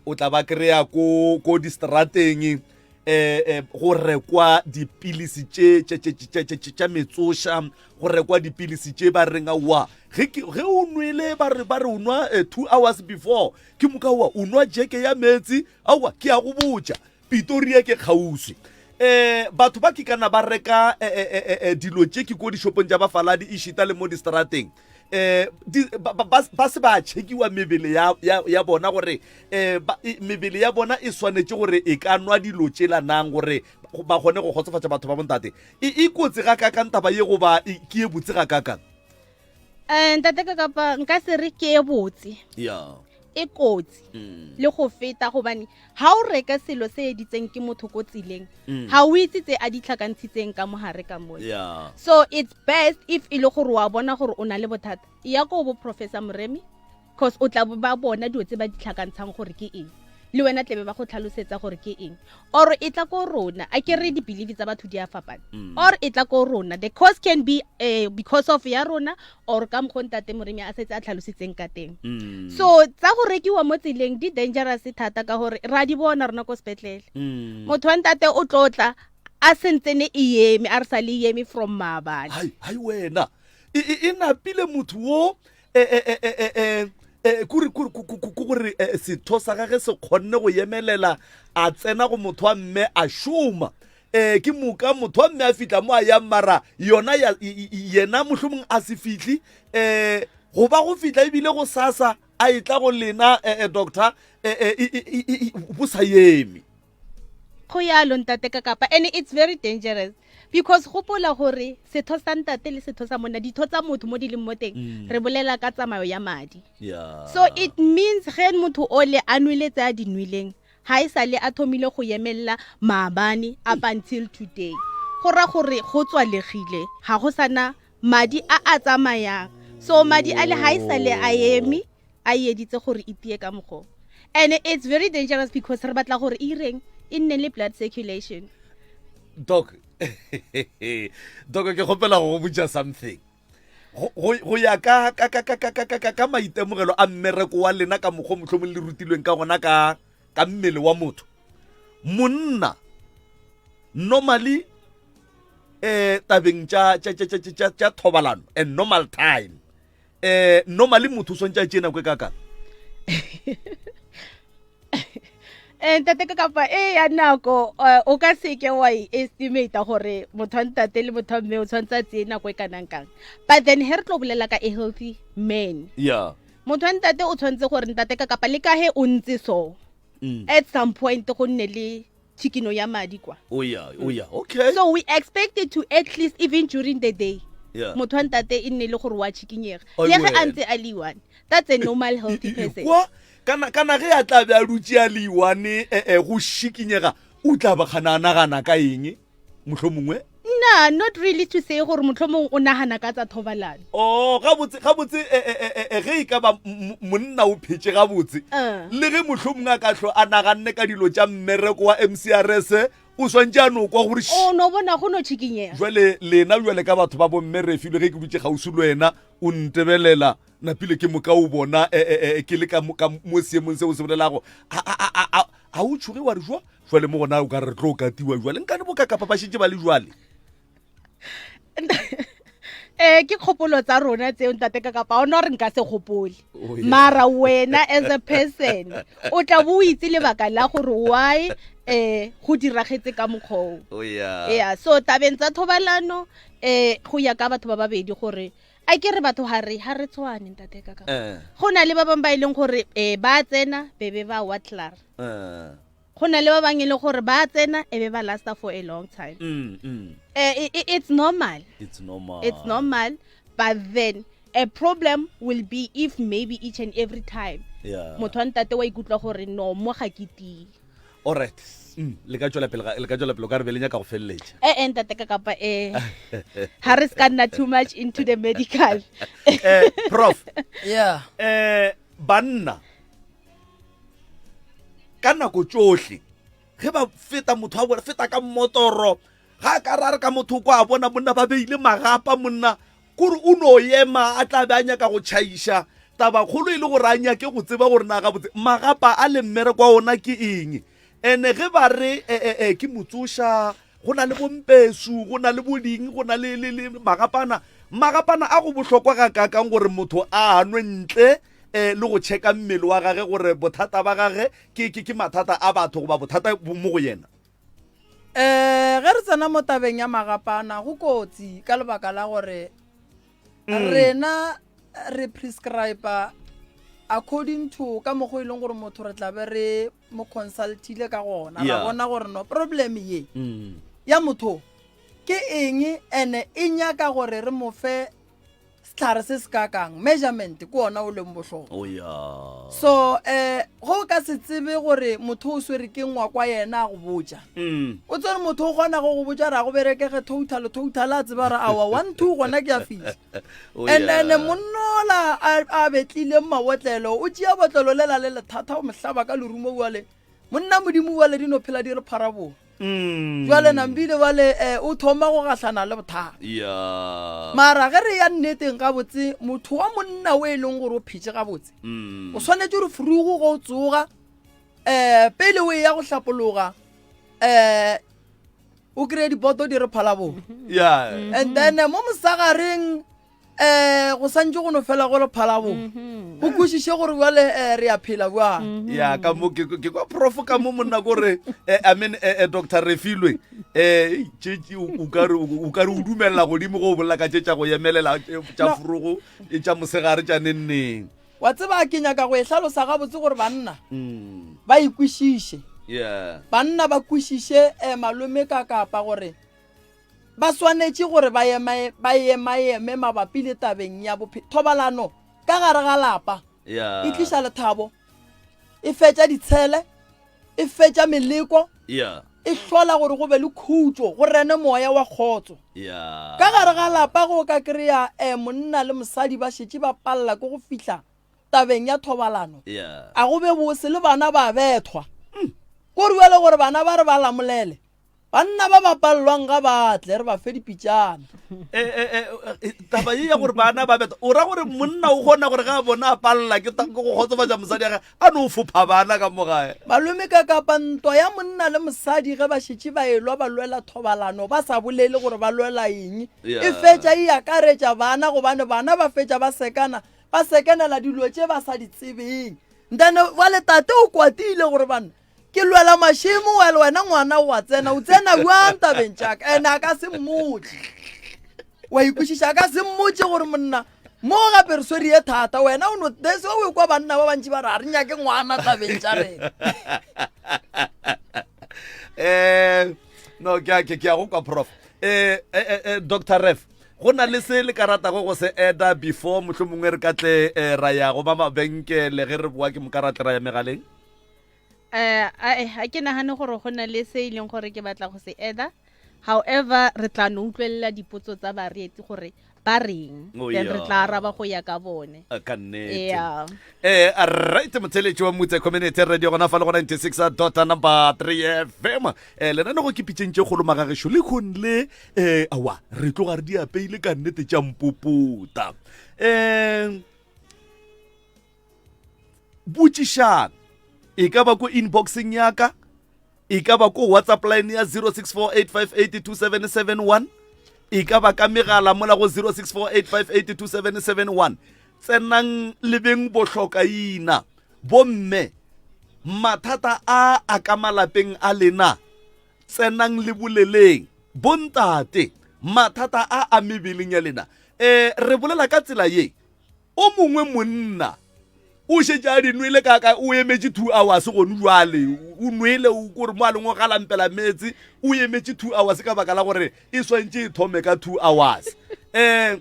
o tla ba kry-a ko ko distrateng, eh eh go rekwa dipilisi tše tše tše tše tše tše tša metsoša, go rekwa dipilisi tše ba reng aowa ge ke ge o nwele ba re ba re o nwa 2 hours before ke moka oa o nwa jeke ya meetse, aowa ke a go botša Pretoria ke kgauswi. Eh batho ba ke kana ba reka eh, eh, eh, eh, dilo tše ke ko dishopong tša bafaladi ešita le mo distrateng, eh di, ba, ba, ba se ba tšhekiwa mebele ya, ya, ya bona gore eh, ba, e, mebele ya bona e swanetše gore e ka nwa dilo tšela nang gore ba kgone go kgotsofatša batho ba bontate. E, e kotsi ga kakang taba ye goba e, ke e botse ga kakang? Eh, ntate ka kapa nka se re ke e botse. Yeah. E kotsi le go feta gobane ha o reka selo se editseng ke motho ko tseleng, ha o itse tse a di tlhakantshitseng ka mogare ka mo. Yeah. So it's best if e le gore wa bona gore o na le bothata, ya ko bo Professor Moremi, cause o tla ba bona dilo tse ba di tlhakantshang gore ke eng, le wena tlebe ba go tlhalosetsa gore ke eng. Or e tla ko rona, a ke re di-belief tsa batho di a fapana. Or e tla ko rona, the cause can be because of ya rona or ka mokgwa ntate Moremi a setse a tlhalositseng ka teng. So tsa go rekiwa mo tseleng di dangerous thata ka gore ra di bona rona ko sepetlele. Motho wa ntate o tlotla a sentsene e eme, a re sa le eme from maabane. Hai, hai wena. E, e, e napile motho wo eh, eh, eh, eh, eh, eh, kore kore ko gore eh, setho sa gage se kgonne go yemelela a tsena go motho wa mme a šoma, eh ke moka motho wa mme a fitla mo a yang mara yona ya yena mohlomong a se fihli, eh go ba go fitla ebile go sasa a etla go lena, eh, eh, doctor, eh, eh, bo sa eme. Go yalo ntate ka kapa, and it's very dangerous because gopola gore setho sa ntate le setho sa monna, ditho tsa motho mo di leng mo teng, re bolela ka tsamayo ya madi. So it means ge motho o le a nwele tse a di nweleng, ga e sale a thomile go yemelela maabane up until today, go ra gore go tswalegile, ga go sana madi a a tsamayang. So madi a le ga e sale a eme, a editse gore e tie ka mokgwa. And it's very dangerous because re batla gore e ireng e nne le blood circulation. Doc, doc, ke kgopela go go botša something. Go, go, go ya ka, ka, ka, ka, ka, ka, ka, ka, ka maitemogelo a mmereko wa lena ka mokgwa mohlomong le rutilweng ka gona ka, ka mmele wa motho. Monna normally eh tabeng tša, tša, tša, tša, tša, tša thobalano and normal time, eh normally motho o swantse a tšee nako e kakang? Eh, ntate ka kapa e ya nako, o ka seke wa e estimate gore motho wa ntate le motho wa mme o tshwanetse a tseye nako e kanang kang. But then he re tlo bolela ka a healthy man, motho wa ntate o tshwanetse gore ntate ka kapa le ka he o ntse so, at some point go nne le tšhikino ya madi kwa. Oh yeah, oh yeah, okay. So we expect it to at least even during the day, motho wa ntate e nne le gore wa tšhikinyega le ge a ntse a le one. That's a normal healthy person. Kwa kana kana ge a tla be a dutše a le one, eh, go šikinyega, o tla ba kgana a nagana ka eng mohlomongwe? Na, not really to say gore mohlomong o nagana ka tsa thobalano. Oh, gabotse, gabotse, eh, eh, eh, eh, ge e ka ba monna o phetše gabotse, le ge mohlomongwe a ka hlo a naganne ka dilo tša mmereko wa MCRS, o swantše a no kwa gore o no bona go no tšhikinyega. Jwale lena jwale ka batho ba bomme re filwe, ge ke dutše kgauswi le wena o ntebelela napile ke moka o bona, eh, eh, eh, ke le ka mo seemong seo se bolelago, a o tšhoge wa re jwa jwale mo gona o ka re tlo katiwa jwale nkane bo ka kapa ba šetše ba le jwale? Eh, ke kgopolo tsa rona tseo ntate ka kapa, ona re nka se gopole. Oh, yeah. Mara wena as a person o tla bo o itse lebaka la gore why eh go diragetse ka mokgwa oo. Oh, yeah. Yeah, so tabeng tsa thobalano eh go ya ka batho ba babedi gore A ke re batho ga re ga re tshwane ntate ka ka. Eh. Go na le ba bangwe ba e leng gore eh ba tsena be be ba wa klaar. Eh. Go na le ba bangwe e leng gore ba tsena e be ba lasta for a long time. Mm, mm. Eh, i- i- it's normal. It's normal. It's normal, but then a problem will be if maybe each and every time Yeah. motho wa ntate wa ikutlwa gore no mo ga ke tie. All right. Mm, le ka tšwela pele le ka tšwela pele o ka re be le nyaka go feleletša. Eh eh ntate ka kapa eh ha re ska nna too much into the medical. Eh, prof. Yeah. Eh, banna ka nako tšohle ge ba feta motho a bona feta ka mmotoro ga a ka ra re ka motho kwa a bona monna ba beile magapa monna kore o no ema a tla be a nyaka go tšhaiša tabakgolo e le gore a nyake go tseba gore na gabotse magapa a le mmereko wa ona ke eng ene ge ba re e, e, e, ke motsoša go na le bompesu go na le boding go na le, le, le magapana magapana a go bohlokwa ga kakang gore motho a nwe ntle um le go checka mmele wa gage gore bothata ba gage ke, ke, ke mathata a batho goba bothata mo go yena um ge re tsena mo tabeng ya magapana go kotsi ka lebaka la gore mm. rena re prescribe according to ka mokgwa e leng gore motho re tlabe re mo consultile ka gona ra bona gore no problem ye mm. ya motho ke eng ene e nyaka gore re mo fe setlhare se se kakang measurement ke ona o leng bohlokwa oh, yeah. so um go o ka se tsebe gore motho o swere ke ngwa kwa yena a go botja mm. o tsere motho o kgona go go botja ra go berekege total total a tseba re awa one two gona ke a fitlha oh, and then yeah. monnola a a betlileng mabotlelo o tšea botlelo lela le lethata o mohlaba ka lerumo bjale monna modimo bjale di no phela di re pharaboa Mm. jwale nambile bjale um o thoma go gahlana le bothata Yeah. mara ge re ya nneteng gabotse motho wa monna o e leng gore o phetše gabotse Mm. o swanetše gore frugo go o tsoga um pele o e ya go hlapologa um o kry-e dipoto di re phalabong Yeah. and then eh, mo mosagareng um go santse go no fela go le phalabong Mhm. o kwešiše gore bjale um re a phela bjang ya ka mo ke ke kwa prof ka mo monna kore eh, i mean eh, eh, dr refilwe eh tše tše o o ka re o ka re o dumelela godimo go bolela ka tše tša go emelela tše tša No. forogo eh, tša mosegare tša nenneng wa tseba ke nyaka go e hlalosa gabotse gore banna mm. ba ikwešiše yeah banna ba kwešiše um malome ka kapa gore Ba swanetše gore ba ema, ba emaeme mabapi le tabeng ya bophelo. Thobalano ka gare ga lapa Yeah. e tliša lethabo, e fetša ditshele, e fetša meleko, Yeah. e hlola gore go be le khutšo, go rene moya wa kgotso. Yeah. Ka gare ga lapa go ka kry-a eh, monna le mosadi ba šetše ba palela ke go fihla tabeng ya thobalano. Yeah. A go be bose le bana ba bethwa. Ko re bjale gore bana ba re ba lamolele. Banna ba ba palelwang ga ba tle, re ba fe dipitšana. Eh, eh, eh, eh, taba ye ya gore bana ba beta o ra gore monna o kgona gore ga a bona a palela ke ta- ke go kgotsofatša mosadi ya gage a no fopha bana ka mo gae Malome ka kapa ntwa ya monna le mosadi ge ba šetše ba elwa ba lwela thobalano ba sa bolele gore ba lwela eng Yeah. e fetša e akaretša bana gobane bana ba fetša ba sekana ba sekenela dilo tše ba sa di tsebeng ntane bjale tate o kwatile gore banna ke lwela mašemo wele wena ngwana o a tsena o tsena bjang tabeng tšaka ene a ka se mmotse wa ikwešiša a ka se mmotse gore monna mo gape re swere ye thata wena o no that's why o kwa banna ba bantši ba re a re nyake ngwana tabeng tša rena um no ke a- ke ke a go kwa prof um dr ref go na le se le ka ratago go se eda before mohlho mongwe re ka tle eh, ra ya go ba mabenkele ge re boa ke moka ra tle ra ya megaleng Eh, ga ke nagane gore go na le se e leng gore ke batla go se eda however re tla no utlwelela dipotso tsa bareetsi gore ba reng Oh, then re yeah. tla araba go ya ka bone Eh, ka nnete yeah eh right motheletši wa motse community radio gona fa le go 96 dot number 3 fm eh lenanego ke pitšeng tše kgolo magagešo le kgong le eh awa re tloga re di apeile ka nnete tša mpopota eh Botšišang, e ka ba ko inboxeng ya ka, e ka ba ko WhatsApp line ya 0648582771, e ka ba ka megala mola go 0648582771. Tsenang le beng bohlokaina, bomme, mathata a a ka malapeng a lena, tsenang le boleleng, bontate, mathata a a mebeleng ya lena. Um re bolela ka tsela ye, o mongwe monna o šetše a di nwele ka ka o emetše 2 hours gone jwale, o nwele o kore mo a leng o galampela meetse, o emetše 2 hours ka baka la gore e swantše e thome ka 2 hours. Um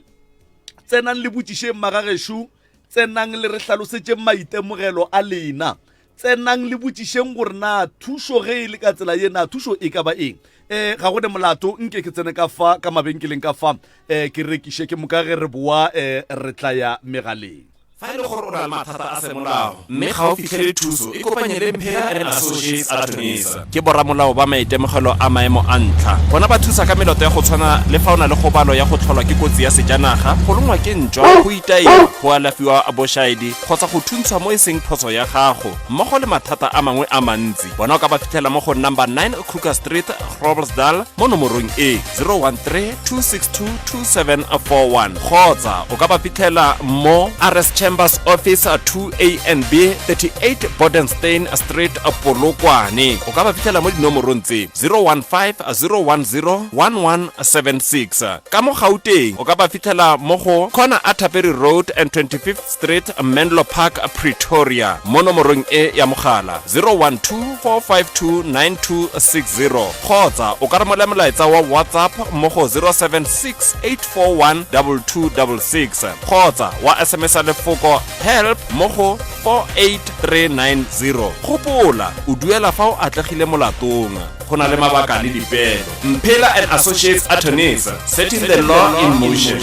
tsenang le botšišeng magagešo, tsenang le re hlalosetšeng maitemogelo a lena. Tsenang le botšišeng gore na thušo ge e le ka tsela ye, na thušo e ka ba eng? E, ga go ne molato, nke ke tsene ka fa, ka mabenkeleng ka fa, e, ke rekiše, ke moka ge re boa, e, re tla ya megaleng. Fa e le gore o na le mathata a semolao mme ga o fihlele thuso, ikopanye le Mphela and Associates Attorneys. Ke boramolao ba maitemogelo a maemo a ntlha. Bona ba thusa ka meloto ya go tshwana le fa o na le kgobalo ya go tlholwa ke kotsi ya sejanaga, go longwa ke ntšwa, go itaiwa, go alafiwa bošaedi kgotsa go thuntshwa mo e seng phoso ya gago, mmogo le mathata a mangwe a mantsi. Bona o ka ba fitlhela mo go number 9 Kruger Street, Groblersdal mo nomorong e 013 262 2741 kgotsa o ka ba fitlhela mo RS Chambers Office 2A and B 38 Bodenstein Street, Polokwane. O ka ba fitlhela mo dinomorong tse 015 010 1176. Ka mo Gauteng o ka ba fitlhela mo go corner Atterbury Road and 25th Street, Menlo Park, Pretoria mo nomorong e ya mogala 012 452 9260 kgotsa o ka romela molaetsa wa WhatsApp mo go 076 841 2266 kgotsa wa SMS-a lefoko help mo go 48390. Gopola, o duela fa o atlegile molatong. Go na le mabaka le dipeelo. Mphela and Associates Attorneys, setting the law in motion.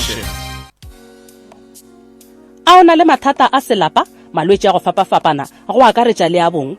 A o na le mathata a selapa, malwetši a go fapafapana, go akaretša le a bong?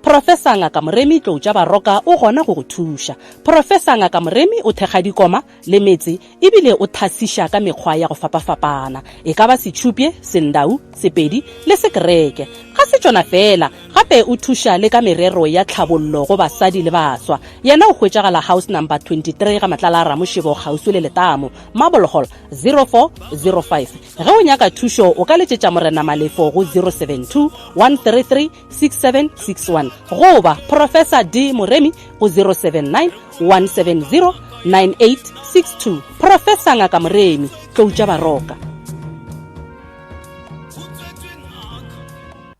Professor Ngaka Moremi Tloutša Baroka o gona go go thuša. Professor Ngaka Moremi o thekga dikoma le metse ebile o thasiša ka mekgwa ya go fapafapana, e ka ba Setšhupye, Sendau, Sepedi le Sekereke. Ga se tšona feela, gape o thuša le ka merero ya tlhabollo go basadi le baswa. Yena o hwetšagala House Number 23 ga Matlala a Ramošebo kgauswi le Letamo, Marble Hall, 0405. Ge o nyaka thušo o ka letšetša Morena Malefo go 072 133 6761 goba Professor D Moremi go 079 170 9862. Professor Ngaka Moremi, Tloutša Baroka.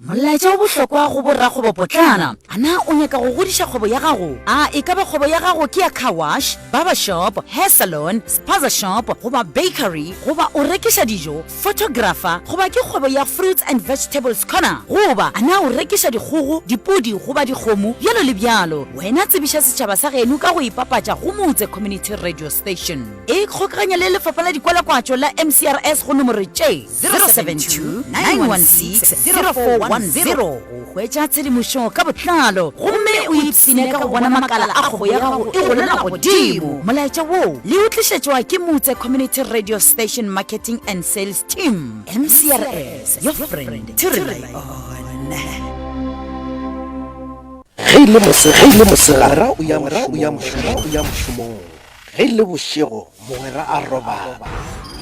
Molaetša o bohlokwa go borakgwebopotlana. A na o nyaka go godiša kgwebo ya gago? A e ka ba kgwebo ya gago ke ya car wash, barber shop, hair salon, spaza shop goba bakery, goba o rekiša dijo, photographer goba ke kgwebo ya fruits and vegetables corner, goba a na o rekiša dikgogo, dipudi goba dikgomo, bjalo le bjalo. Wena tsebiša setšhaba sa geno ka go ipapatša go Motse Community Radio Station. Ikgokaganya le lefapha la dikwalakwatšo la MCRS go nomoro tše. 072-916-0410 go hwetša tshedimošo ka botlalo gomme o ipshine ka go bona makala a kgwebo ya gago e golela godimo. Molaetša wo le o tlišetšwa ke Motse Community Radio Station Marketing and Sales Team, MCRS, your friend to rely on. Ge e le mosegare, o ya mošomong. Ge e le bošego mogwera a robala,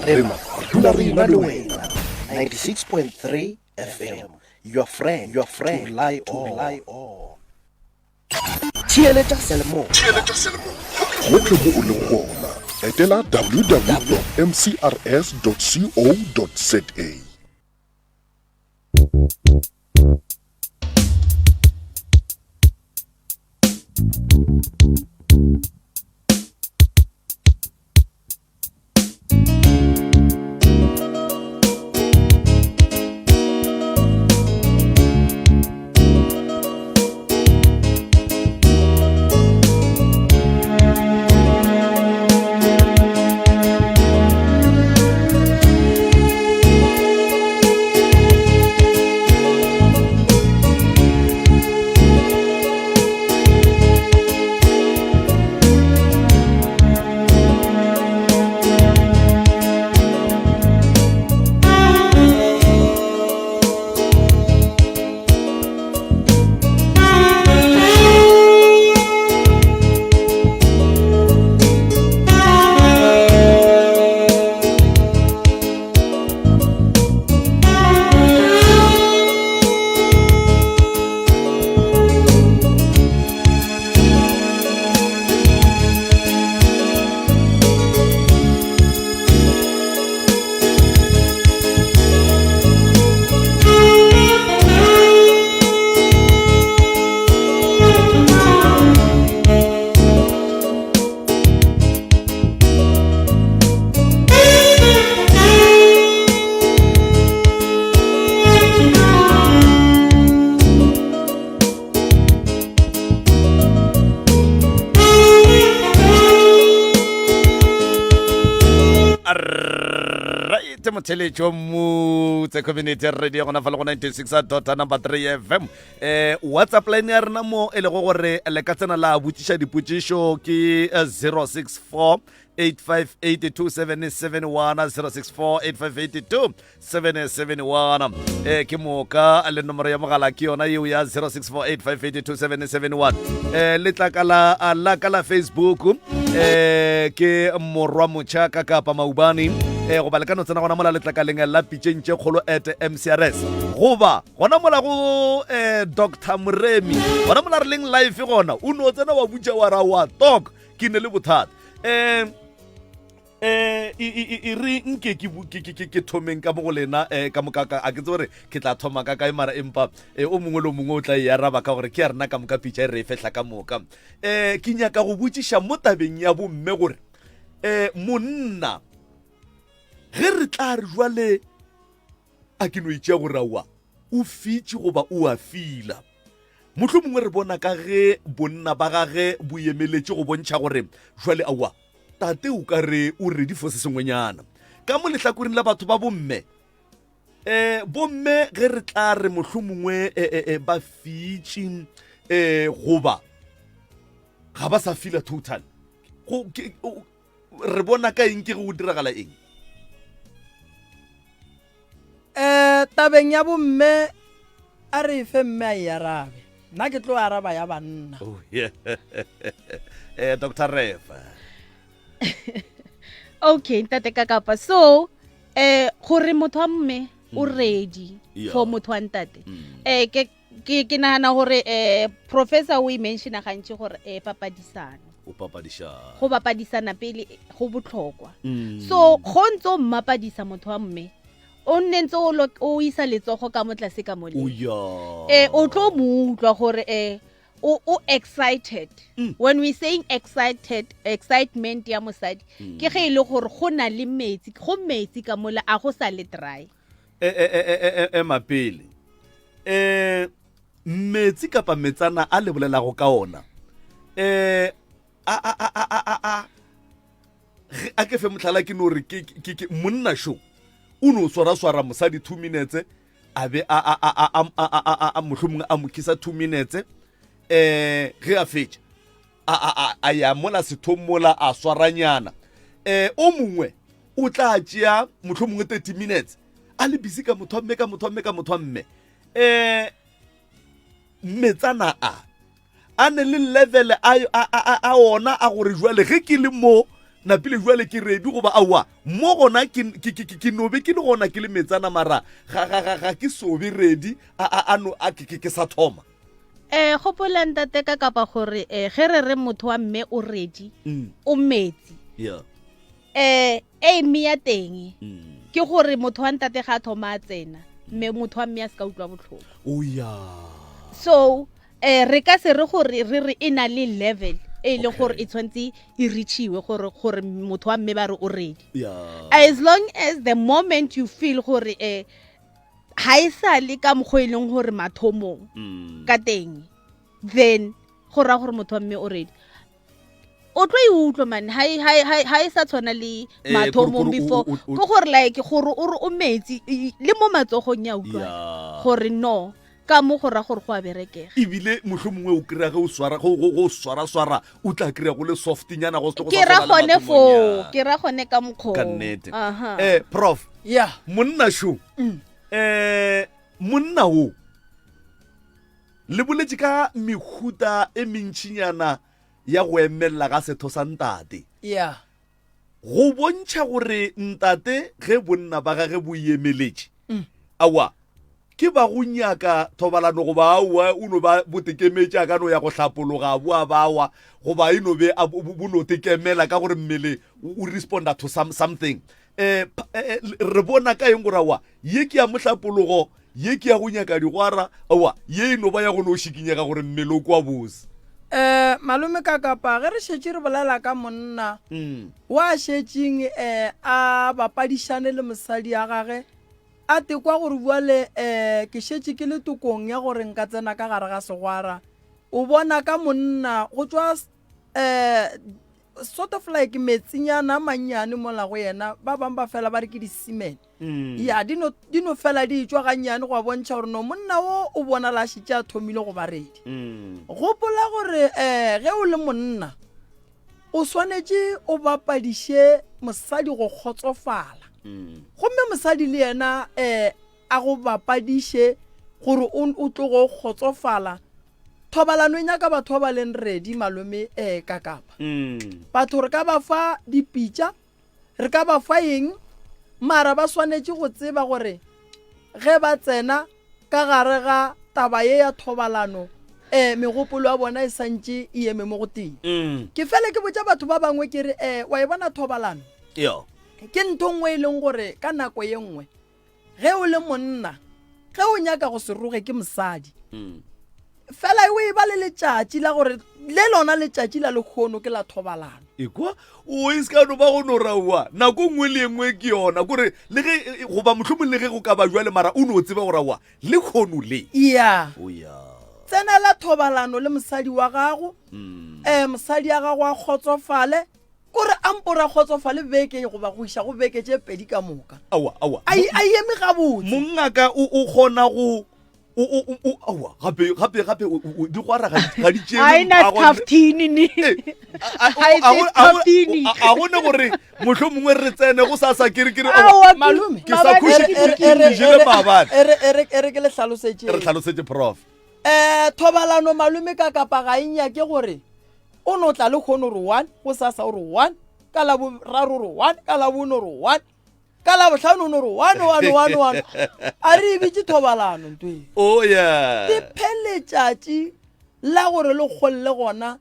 rena re dula re ena le wena. 96.3 FM, your friend, your friend, to rely on. Theeletša seyalemoya. Theeletša seyalemoya gohle mo o lego gona. Etela www.mcrs.co.za. Motheletšo Motse Community Radio gona fa le go 96 dot number 3 FM. Eh WhatsApp line ya rena mo e lego gore le ka tsena la botšiša dipotšišo ke 064 8582771 064 8582 771 eh ke moka le nomoro ya mogala ke yona yeo ya 0648582771 eh letlakala la ka la facebook eh ke morwa motšha ka kapa maubane eh goba le ka no tsena gona mola letlakaleng la pitšeng tše kgolo at mcrs goba gona mola go eh dr moremi gona mola re leng live gona o no tsena wa butša wa ra wa talk ke ne le bothata eh eh e re nke ke ke ke thomeng ka mo go lena eh ka moka a ke tsore ke tla thoma ka kae mara empa eh, o mongwe le o mongwe o tla e araba ka gore ke ya rena ka moka pitša e re e fehla ka moka eh ke nyaka go botšiša mo tabeng ya bomme gore eh monna ge re tla re jwale a ke no itšea gore aowa o fitše goba o a fila mohlomongwe mongwe re bona ka ge bonna ba gage bo emeletše go bontšha gore jwale aowa tate o ka re o ready for se sengwenyana ka mo lehlakoreng la batho ba bomme um bomme ge re tla re mohlomongwe eh, eh, ba fitše um goba ga ba sa fila total go re bona ka eng ke ge go diragala eng um tabeng ya bomme a re e fe mme a e arabe nna ke tlo araba ya banna oh, yeah. eh, dr refa okay ntate ka kapa so eh gore motho wa mme o mm. ready yeah. for motho wa ntate mm. eh ke ke ke nagana gore eh professor o e mentiona gantši gore eh papadisano o papadišana go bapadisana pele go botlhokwa mm. so go ntse o mmapadisa motho wa mme o nne ntse o isa letsogo ka mo tlase ka mole eh o tlo mo utlwa gore eh o o excited mm. when we saying excited excitement ya mosadi mm. ke ge e le gore go na le metsi go metsi ka mola a go sa le dry e, e, e, e, ema pele um metsi kapa metsana a le bolelago ka ona um a a a a a a a ke fe motlhala ke no re ke ke ke monna sho o no swara swara mosadi 2 minutes a be a a a a a a a mohlomongwe a mo kisa 2 minutes eh ge a fetša a a a a ya mola sethong mola a swaranyana eh o mongwe o tla tšea mohlomongwe 30 minutes a le busy ka motho wa mme ka motho wa mme ka motho wa mme eh metsana a a ne le level a a a a ona a gore jwale ge ke le mo napile jwale ke ready goba aowa mo gona ke ke ke ke no be ke le gona ke le metsana mara ga ga ga ga ke sobe ready a a a no a ke ke sa thoma Eh gopola ntate ka kapa gore eh ge re re motho wa mme o ready mm. o metsi. Yeah. Eh aim ya teng mm. ke gore motho wa ntate ga a thoma a tsena mme motho wa mme a se ka utlwa botlhoko. Oh yeah. So eh re ka se re gore re re e na le level e leng gore e tshwanetse e reachiwe gore gore motho wa mme ba re o ready. Yeah. As long as the moment you feel gore eh ga e sa le ka mokgwa e leng gore mathomong mm. ka teng then go raya gore motho wa mme o ready o tlo e utlwa man ha e, e sa tshwana le eh, mathomong before ke gore like gore o re o metsi le mo matsogong ya utlwa gore no ka mo go ra gore go a berekega ebile motlho mongwe o kry-a ge o swara go go swara swara o tla kry-a go le softnyana go ke ra gone foo ke ra gone ka mokgwa ka nnete eh prof yeah monna sho mm. eh monna wo le boletše ka mehuta e mentšinyana ya go emelela ga setho sa ntate yeah Go bontšha gore ntate ge bonna ba gage bo emeletše, aowa, ke ba go nyaka thobalano goba aowa o no ba bo tekemetše a ka no ya go hlapologa a boa ba wa goba e no be a bo bo no tekemela ka gore mmele o responda to some, something. Eh, eh, re bona ka eng gore aowa Ye ke ya mohlapologo, ye ke ya go nyaka digwara, aowa, ye e no ba ya go no šikinyega gore mmele o kwa bose. Um malome Kakapa, ge re šetše re bolela ka monna wa šetšeng um a bapadišane le mosadi ya gage, a tekwa gore bjale um ke šetše ke le tokong ya gore nka tsena ka gare ga segwara, o bona ka monna go tšwa um. sort of like metsinyana a mannyane mola go yena ba bangwe ba fela ba re ke di-semen mm. ya di no, di no fela di tšwa gannyane go a bontšha gore no monna o o bonala a šetše a thomile go ba redi mm. gopola gore um ge o le monna o swanetše o bapadiše mosadi go kgotsofala mm. gomme mosadi le yena um a go bapadiše gore o tlogo o kgotsofala Thobalano e nyaka batho ba ba leng ready malome eh ka kapa. Mm. Batho re ka ba fa dipitša, re ka ba fa eng, mara ba swanetše go tseba gore ge ba tsena ka gare ga taba ye ya thobalano eh megopolo ya bona e santše e eme mo go tee. Mm. Ke fele ke botša batho ba bangwe ke re eh wa e bona thobalano? Yo. Ke ntho nngwe e leng gore ka nako ye nngwe Ge o le monna, ge o nyaka go se roge ke mosadi, mm. fela o e ba le letšatši la gore le lona letšatši la lekgono ke la thobalano. Ekwa o e se ka no ba go no raua nako nngwe le nngwe ke yona kore le ge e, goba mohlomong le ge go ka ba jwale mara o no tseba gore aowa le kgono le ya o ya tsenela thobalano le mosadi wa gago um mosadi ya gago a kgotsofale Kore a mpo ra kgotsofale beke goba go iša go beke tše pedi ka moka. Aowa, aowa. A a eme gabotse. Mongaka o o kgona go o o o o aowa gape gape gape o- o- digwara ga di ga di tšeele Ga e na a gone- scaftini ni. Eh, a- a- Ga e a- a- a- scaftini. a- a gone gore mohlomongwe re tsene go sa sa kere kere aowa, Aowa, Malome. ke sa maabane khuše ke ke bikini. ke jele maabane. E re e re e re ke le hlalosetše. Re hlalosetše prof. Eh thobalano malome ka kapa ga e nyake gore O no tla lekgono re one, gosasa o re one, ka laboraro o re one, ka labone o re one, ka labohlano o no re one, one, one, one. A re e bitše thobalano nto e. Oh yeah. Ke phe letšatši la gore le kgolle gona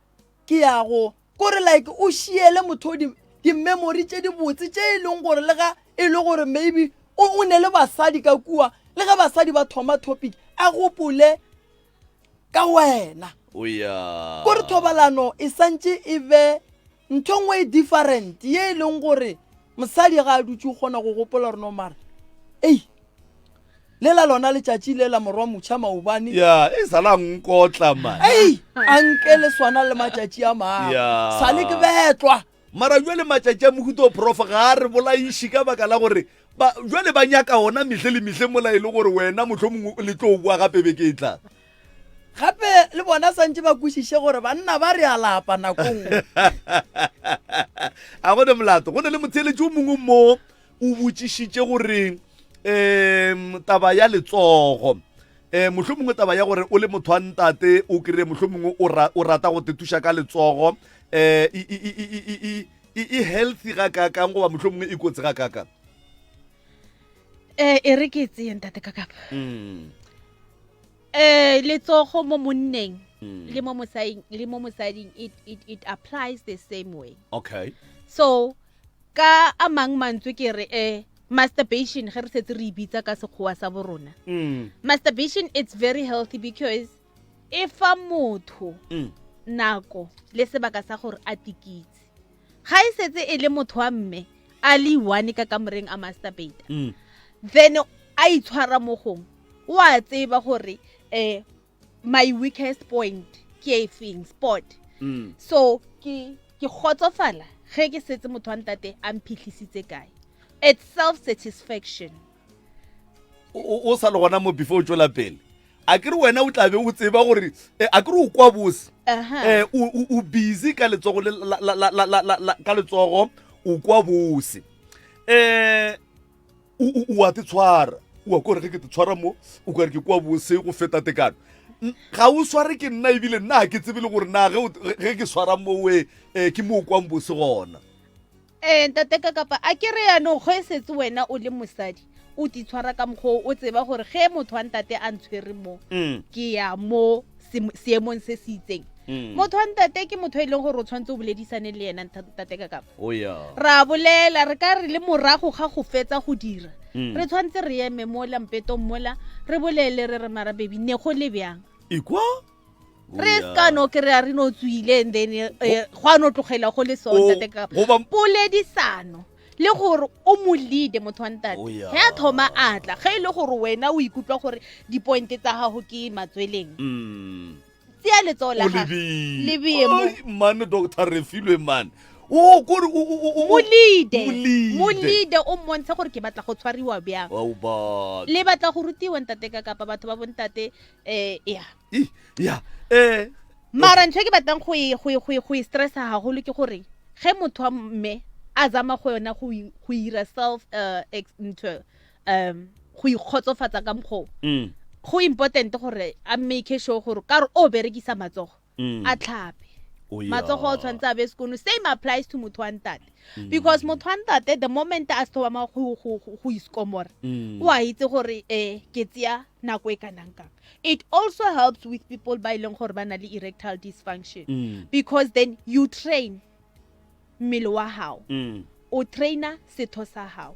ke ya go kore like o šiele motho di di-memory tše dibotse tše e leng gore le ga e le gore maybe o o ne le basadi ka kua le ge basadi ba thoma topic a gopole ka wena O ya. Kore thobalano e santše e be ntho nngwe e different ye e leng gore mosadi ga a dutše o kgona go gopola gore no mara ei lela lona letšatši le la morwa motšha maobane Ya, e sala nkotla man. ei a nke le swana le matšatši a mangwe Ya. sale ke betlwa Mara jwale matšatši a mohuta o prof ga a re bolaiši ka baka la gore ba jwale ba nyaka ona mehle le mehle mola e le gore wena mohlomongwe le tlo boa gape beke e tla. Gape le bona santše ba kwešiše gore banna ba re a lapa nako nngwe. A go ne molato. Go ne le motheeletši o mongwe mo o botšišitše gore um taba ya letsogo um mohlomongwe taba ya gore o le motho wa ntate o kry-e mohlomongwe o rata go tetuša ka letsogo um e healthy ga kakang goba mohlomongwe e kotsi ga kakang um e re ke e tseye ntate ka kapa um letsogo mo monneng mm. le mo mosading le mo mosading it, it, it applies the same way okay so Ka a mang mantswe ke re eh masturbation ge re setse re e bitsa ka sekgowa sa borona. Mm. Masturbation it's very healthy because e fa motho mm. nako le sebaka sa gore a tikitse. Ga e setse e le motho wa mme a le one ka kamoreng a masturbate. Mm. Then a itshwara mo gong o a tseba gore eh my weakest point ke e feng spot mm. so ke ke kgotsofala ge ke setse motho wa ntate a mphitlhisitse kae it's self satisfaction o sa le gona mo before o tswela pele a ke re wena o tlabe o tseba gore eh, a ke re o kwa bose um o busy ka letsogo ka letsogo o kwa bose um o a te tshwara o a kore ge ke te tshwara mo o kare ke kwa bose go feta tekano ga o sware ke nna ebile nna ga ke tsebe le gore na ge ke swara mowe um ke mo o kwang bose gona ee ntate ka kapa a ke re yanong go e setse wena o le mosadi o titshwara ka mokgwa o tseba gore ge motho wa ntate a ntshwere mo mm. ke ya mo seemong se se itseng mm. motho wa ntate ke motho e leng gore o tshwanetse o boledisane le ena ntate ka kapa oh, ra bolela re ka re le morago ga go fetsa go dira mm. re tshwanetse re eme mola mpetong mola re bolele re re mara baby ne go le bjang ikwa re se ka no kry-a re no tswile and then eh, go a no tlogela go le so ntate ka poledisano le gore o mo leade motho wa ntate Oh, yeah. ge a thoma a tla ge e le gore wena o ikutlwa gore dipointe tsa gago ke matsweleng Mm. tseya letsogo la o gagwe lebile lebeye mo Ai, mane doctor refilwe mane. O kore o o o mo leade Mo leade. mo leade o mmontshe gore ke batla go tshwariwa bjang Au ba. le batla go rutiwa ntate ka kapa batho ba bontate um ya Ih, ya. Eh mara ntho e ke batlang go e- go e- go e- go e stressa gagolo ke gore ge motho wa mme a zama go yona go i- go ira self uh, ex- ntho um go ikgotsofatsa ka mokgoo Mm. go important gore a make sure gore ka re o berekisa matsogo Mm. a tlhape Oh, yeah. matsogo o tshwanetse a be sekono same applies to motho wa ntate because motho wa ntate the moment a thoma go go- go- go iskomora Mm. o a itse gore um ke tseya nako e kanang kang it also helps with people ba e leng gore ba na le erectile dysfunction Mm. because then you train mmele wa gago Mm. o traina setho sa gago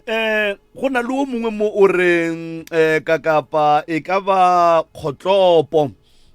eh go na le o mongwe mo o reng eh ka kapa e ka ba kgotlopo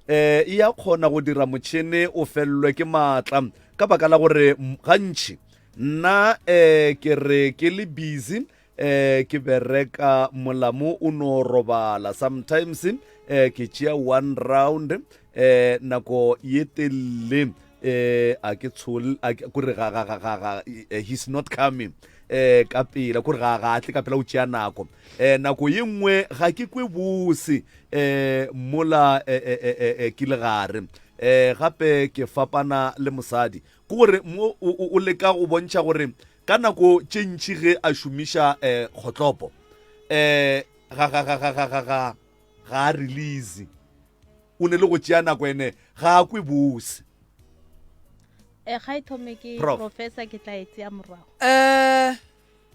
eh e ya kgona go dira motšhene o fellwe ke maatla ka baka la gore gantši nna eh ke re ke le busy eh ke bereka molamu o no robala sometimes eh ke tšea one round eh nako ye telele eh a ke tshole a ke kore ga ga ga ga ga eh, he's not coming eh ka pela kore ga ga tle ka pela o tšea nako eh nako ye nngwe ga ke kwe bose eh mola eh, eh, eh, eh, eh, ke le gare eh gape ke fapana le mosadi ke gore mo o, o, o leka go bontšha gore ka nako tše ntši ge a šomiša eh kgotlopo eh ga ga ga ga ga ga ga ga a release o ne le go tšea nako ene ga a kwe bose e ga e thome ke Prof. professor ke tla e tseya morago um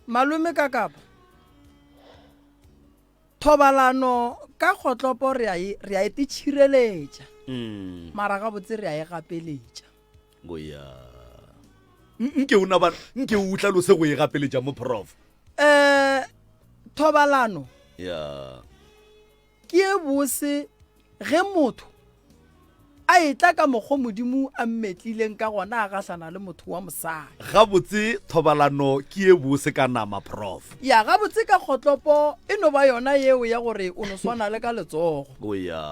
malome ka kapa thobalano ka kgotlopo re a e- re a e titšhireletša mm. mara gabotse re a e gapeletša goya nke o naba nke o hlalose go e gapeletša mo prof um thobalano ya Ke ye bose ge motho a etla ka mokgo Modimo a mmetlileng ka gona a gahlana le motho wa mosadi. Gabotse thobalano ke ye bose ka nama, Prof. Ya, gabotse ka kgotlopo e no ba yona yeo ya gore o no swana le ka letsogo. O ya.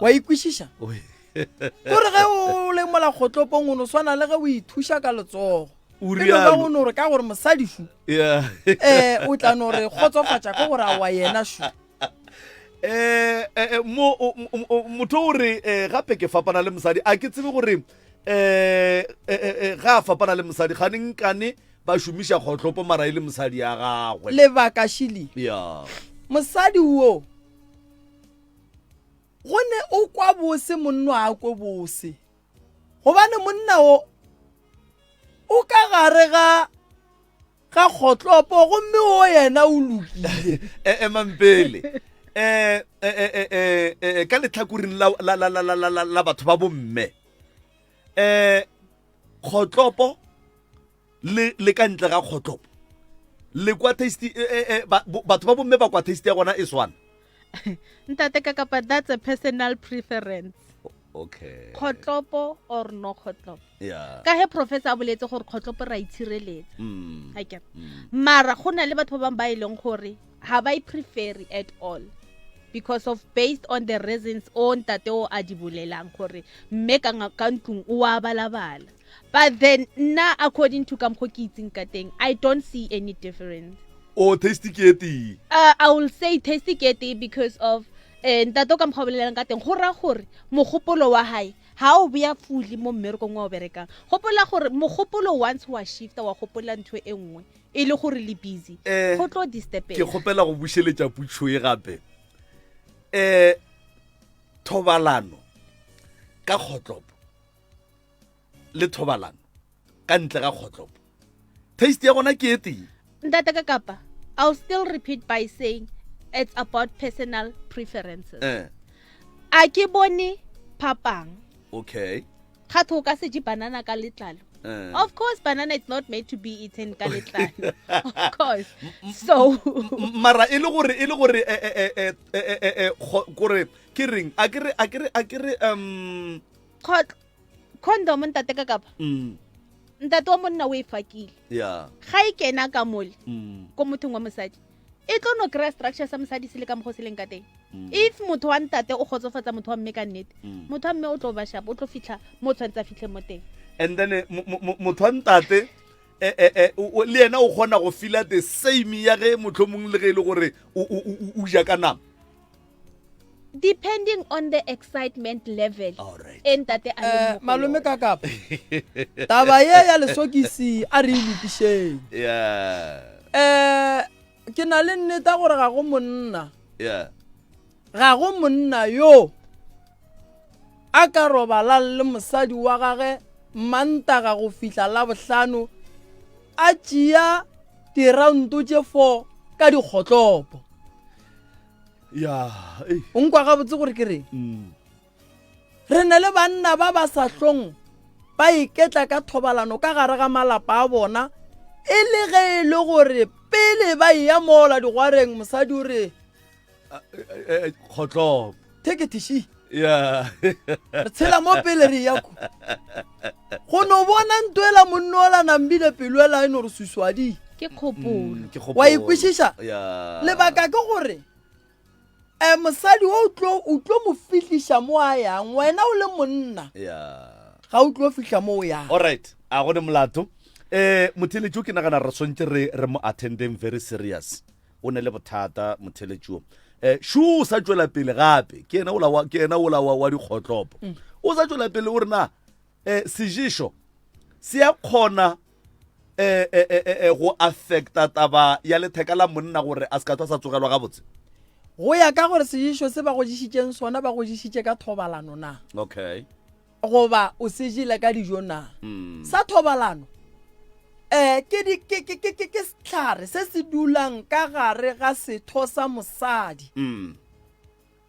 Wa e kwešiša? O Kore ge o le mola kgotlopong o no swana le ge o ithuša ka letsogo. O E no ba rialo. go no re ka gore mosadi šu, Yeah. eh, o tla no re kgotsofatša ke gore a wa yena šu. Eh, eh, eh, mo o- o- o- motho o re eh, gape ke fapana le mosadi a ke tsebe gore eh, eh, eh, eh, ga a fapana le mosadi gane nkane ba šomiša kgohlopo mara e le mosadi ya gagwe Lebaka šili. ya Mosadi wo go ne o kwa bose monna a kwe bose gobane monna wo o ka gare ga ga kgotlopo gomme o yena o lokile e emang pele eh eh eh eh ka letlhakoring la la la la la la batho ba bomme eh kgotlopo le le ka ntle ga kgotlopo le kwa taste eh, eh, batho ba bomme ba kwa taste ya gona e swana ntate ka kapa that's a personal preference okay kgotlopo or no kgotlopo yeah ka he professor a boletse gore kgotlopo ra itshireletsa mm. akere mm. mara go na le batho ba bangwe ba e leng gore ga ba e prefere at all because of based on the reasons o ntate o a di bolelang gore mme ka ka ntlong o a balabala but then nna according to ka mokgwa ke itseng ka teng i don't see any difference o tasty ke e tee uh, i will say tasty ke e tee because of eh ntate o ka mokgwa o bolelang ka teng go raya gore mogopolo wa hae ga o beya fully mo mmerekong wa o berekang gopola gore mogopolo once wa shifta wa gopola ntho e nngwe e le gore le busy Eh, go tlo ke disturbega kgopela go bušeletša putšho e gape um thobalano ka kgotlopo le thobalano ka ntle ga kgotlopo taste ya gona ke e tee ntate ka kapa i'll still repeat by saying it's about personal preferences eh. a ke bone phapang okay gatho o ka se je banana ka letlalo eh. of course banana is not made to be eaten ka letlalo of course so mara e le gore e le gore eh, eh, eh, eh, eh, eh, kore ke reng a ke re a ke re a ke re um condom ntate ka kapa mm. ntate wa monna o e fakile yeah. ga e kena ka mole mm. ko mothong wa mosadi e tlo no kry-a structure sa mosadi se le ka mogo se leng ka teng mm. if motho wa ntate o kgotsofatsa motho wa mme ka nnete mm. motho wa mme o tlo ba shapo o tlo fitlha mo o tshwanetse a fitlhe mo teng. And then eh, motho wa ntate eh, eh, eh, le yena o kgona go feela the same ya ge mohlomong le ge e le gore o ja ka nama. Depending on the excitement level e ntate a leng mo go Malome yona. ka kapa taba ye ya lesokisi a re e lokišeng. Yeah. Um ke na le nneta gore ga go monna Yeah. ga go monna yo a ka robalang le mosadi wa gage Mantaga go fihla Labohlano a tšea diraonto tše fo ka dikgotlopo. Ya, ei. O nkwa gabotse gore ke reng? Mm. Re ne le banna ba ba sa hlong ba iketla ka thobalano ka gare ga malapa a bona e le ge e le gore pele ba eya mola digwareng mosadi o re eh, eh, kgotlopo take it she yeah re tshela mo pele re ya ko go no bona ntwela monno ola nambile pelo ela e no re suswadi ke kgopolo mm, wa ikwešiša yeah lebaka ke gore um mosadi o tlo o tlo mo fihliša mo a yang wena o le monna yeah ga o tlo fihla mo o yang all right a gone molato eh motheletši o ke nagana re swantse re re mo attendeng very serious o ne le bothata motheletši o eh shu o sa tšwela pele gape ke yena ola wa ke yena ola wa wa dikgotlopo mm. o sa tšwela pele o re na eh seješo se ya kgona eh, eh, eh, eh, eh go affecta taba ya letheka la monna gore a se ka twa sa tsogelwa gabotse go ya ka gore seješo se ba go ješitšeng sona ba go ješitše ka thobalano na okay goba o se jele ka dijo na mm. sa thobalano um ke, ke, ke, ke, ke, ke sehlare se se dulang ka gare ga setho sa mosadi mm.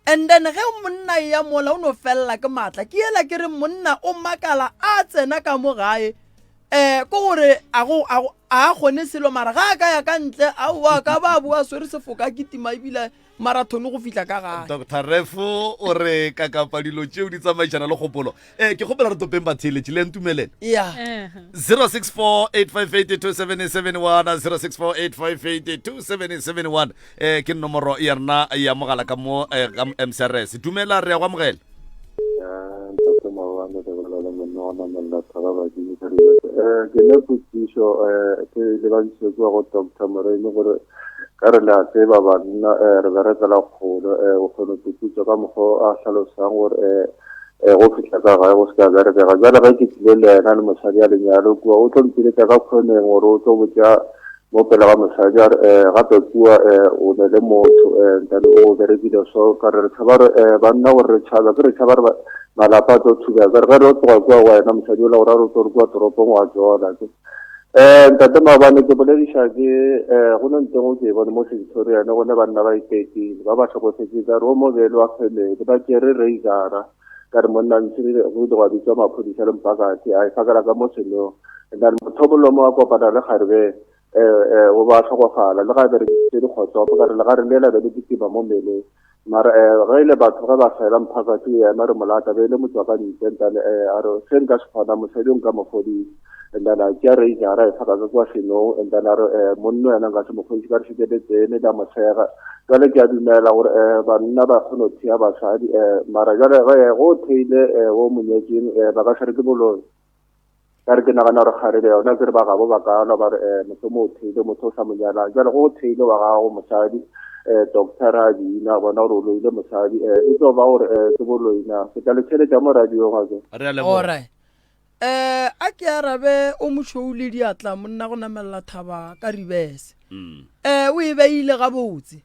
and then ge monna e ya mola o no felela ke maatla ke ela ke re monna o makala a tsena ka mo gae um ke gore a go a a kgone selo mara ga a ka ya ka ntle aowa ka ba boa swere sefoka kitima ebile marathon go fihla ka gae. Doctor Refo o re kakapa dilo tšeo di tsamaišana le kgopolo. Eh, ke kgopela re topeng batheeletši le ntumelele. Yeah. 0648582771 0648582771 eh ke nomoro ya rena ya mogala ka mo eh, ka MCRS. Dumela re ya go amogela. Ntate Maobane le bolela le monna wa namella thaba badimo ka dibete. Eh, ke ne potšišo eh, ke lebantšhitše kua go Doctor Moremi gore Ka re le a tseba banna eh, re berekela kgolo eh, o kgone go putsa ka mokgwa a hlalosang gore eh, eh, go fihla ka gae go se ka berekega. Jwale ge ke tlile le yena le mosadi ya lenyalo kua, o tlo mpiletša ka khoneng gore o tlo botša mo pele ga mosadi a re eh, gape kua eh, o ne le motho eh, ntane o berekile so. Ka re re tshaba re eh, banna gore re tšhaba ke re tšhaba re malapa a tlo thubega. Ka re ge re tloga kua go wena mosadi ola gore a re o tlo re kua toropong wa jola ke. Eh, ntate maabane ke bolediša ke eh, go ne nteng ke bone mo Centurion go ne banna ba itetile ba ba hlokofetse ka re o mobele wa family ba tšere razora ka re monna ntse go ile gwa bitswa maphodisa le mpakati a e fakela ka mo senong and then mothobollo mo a kopana le kgarebe eh, eh, o ba hlokofala le ga berekisitse dikgotsopo ka re le ga re lela be le kitima mo mmeleng Mara eh, ge e le batho ge ba fela mphakathi o ema re molata be e le motho wa ka ntle ntane eh, a re se nka se kgona mosadi o nka mo fodisa and then a tšea razor a e faka ka kwa senong and then a re eh, monno yena nka se mo fodise ka re šetse le tsene la mo sega jale ke a dumela gore eh, banna ba kgone go thea basadi eh, mara jale ge go theile eh, o monyetseng eh, ba ka se re ke boloi Ka re ke nagana gore kgarebe yona ke re ba gabo ba ka lwa ba re um mohlomong o theile motho o sa mo nyalang. Jwale go theile wa gago mosadi um doctor a bina bona gore o loile mosadi um e tlo ba gore um ke boloi na. Ke tla le theeletša mo radiong a ke. Re a leboga. Alright. Eh a ke arabe o mošweu le diatla monna go namelela thaba ka ribese. Eh o e beile gabotse.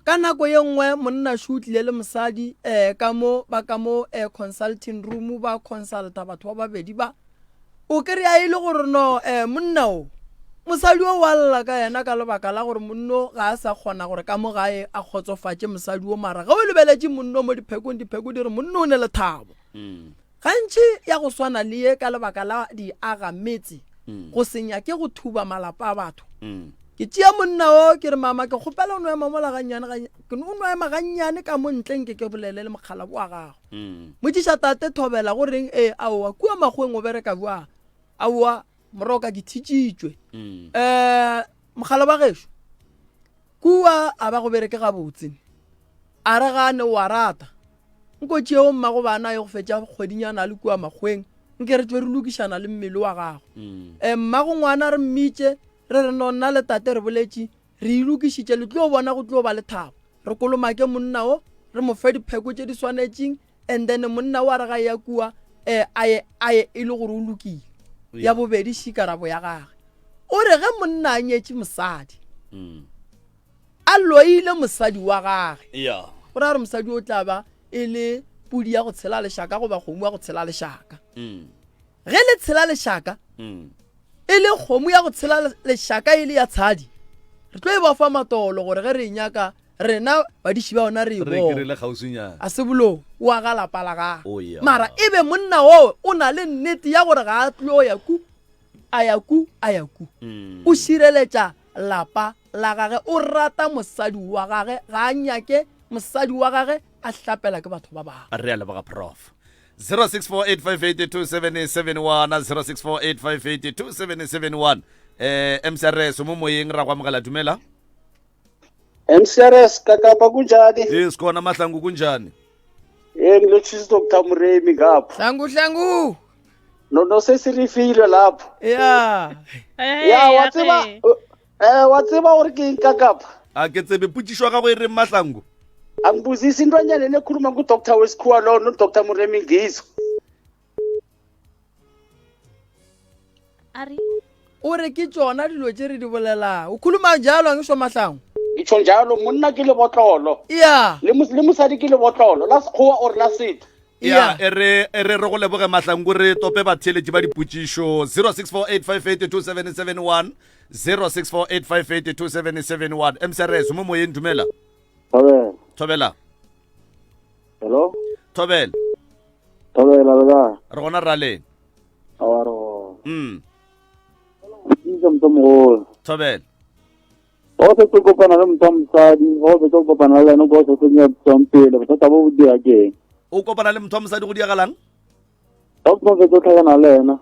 Ka nako ye nngwe monna šo o tlile le mosadi eh ka mo ba ka mo eh consulting room ba consulta batho ba babedi ba. O kry-a e le gore no eh monna o mosadi o wa lla ka yena ka lebaka la gore monno ga a sa kgona gore ka mo gae a kgotsofatše mosadi o mara ge o lebeletše monno mo diphekong dipheko di re monno o ne lethabo. Gantši ya go swana le ye ka lebaka la diagametse go se nyake go thuba malapa a batho. Ke tšea monna o ke re mama ke kgopela o no ema mola gannyane ga ke o no ema gannyane ka mo ntle nke ke bolele le mokgalabo wa gago. Motšiša tate thobela go reng ee aowa kua makgoweng o bereka bjang aowa moroka ke thitšitšwe. Um mokgalabo wa gešo kua a ba go bereke gabotse a re gane o a rata. Nko tšeo mmago bana a ye go fetša kgwedinyana a le kua makgoweng. Nke re tšwe re lokišana le mmele wa gago. Um mmago ngwana re mmitše re re no nna le tate re boletše re e lokišitše le tlo bona go tlo ba le thabo. Re kolomake monna o re mo fe dipheko tše di swanetšeng and then monna o a re ga ya kua um a ye a ye e le gore o lokile. Ya bobedi šikarabo ya gage o re ge monna a nyetše mosadi a loile mosadi wa gage o ra gore mosadi o tla ba e le pudi ya go tshela lešaka goba kgomo ya go tshela lešaka. Ge le tshela lešaka e le kgomo ya go tshela lešaka e le ya tshadi, re tlo e bofa matolo gore ge re e nyaka rena badiši ba yona re e bone. A se bolou o aga lapa la gagwe. Oh, yeah. Mara e be monna oo o na le nnete ya gore ga a tlo ya ku a ya ku a ya ku. O šireletša lapa la gage, o rata mosadi wa gage, ga a nyake mosadi wa gage a hlapela ke batho ba bangwe. Re a leboga Prof. 0648582771 0648582771 eh MCRS mo moyeng ra go amogela dumela. MCRS kakapa kunjani? Eh sikhona mahlangu kunjani? Eh ngilotshisa Dr Muremi ngapho. Hlangu hlangu. No no sesirifile lapho. Ya. Ya wa tseba eh wa tseba gore ke eng kakapa? A ke tsebe potšišo ya gago e reng mahlangu? Angibuzisi intwanyana le ekhuluma ku-Dr wesikhuwa lo no-Dr Muremi ngizwe. A re O re ke tšona dilo tše re di bolelago. O khuluma njalo angisho Mahlangu? Ngitsho njalo monna ke lebotlolo. Ya. Le le mosadi ke lebotlolo la sekgowa or la setho. Ya, e re e re re go leboge Mahlangu re tope batheeletši ba dipotšišo 0648582771 0648582771 MCRS mo moyeng dumela. Thobela. Thobela. Hello. Thobela. Thobela le kae? Re gona raleng. Awa re gona. Mm. Itse motho mogolo. Thobela. O setse o kopana le motho wa mosadi, o fetsa go kopana le ene ko o setse tswang pele, bothata bo bo dira ke eng? O kopana le motho wa mosadi go diagalang? Ga o fetsa o tlhakana le ena,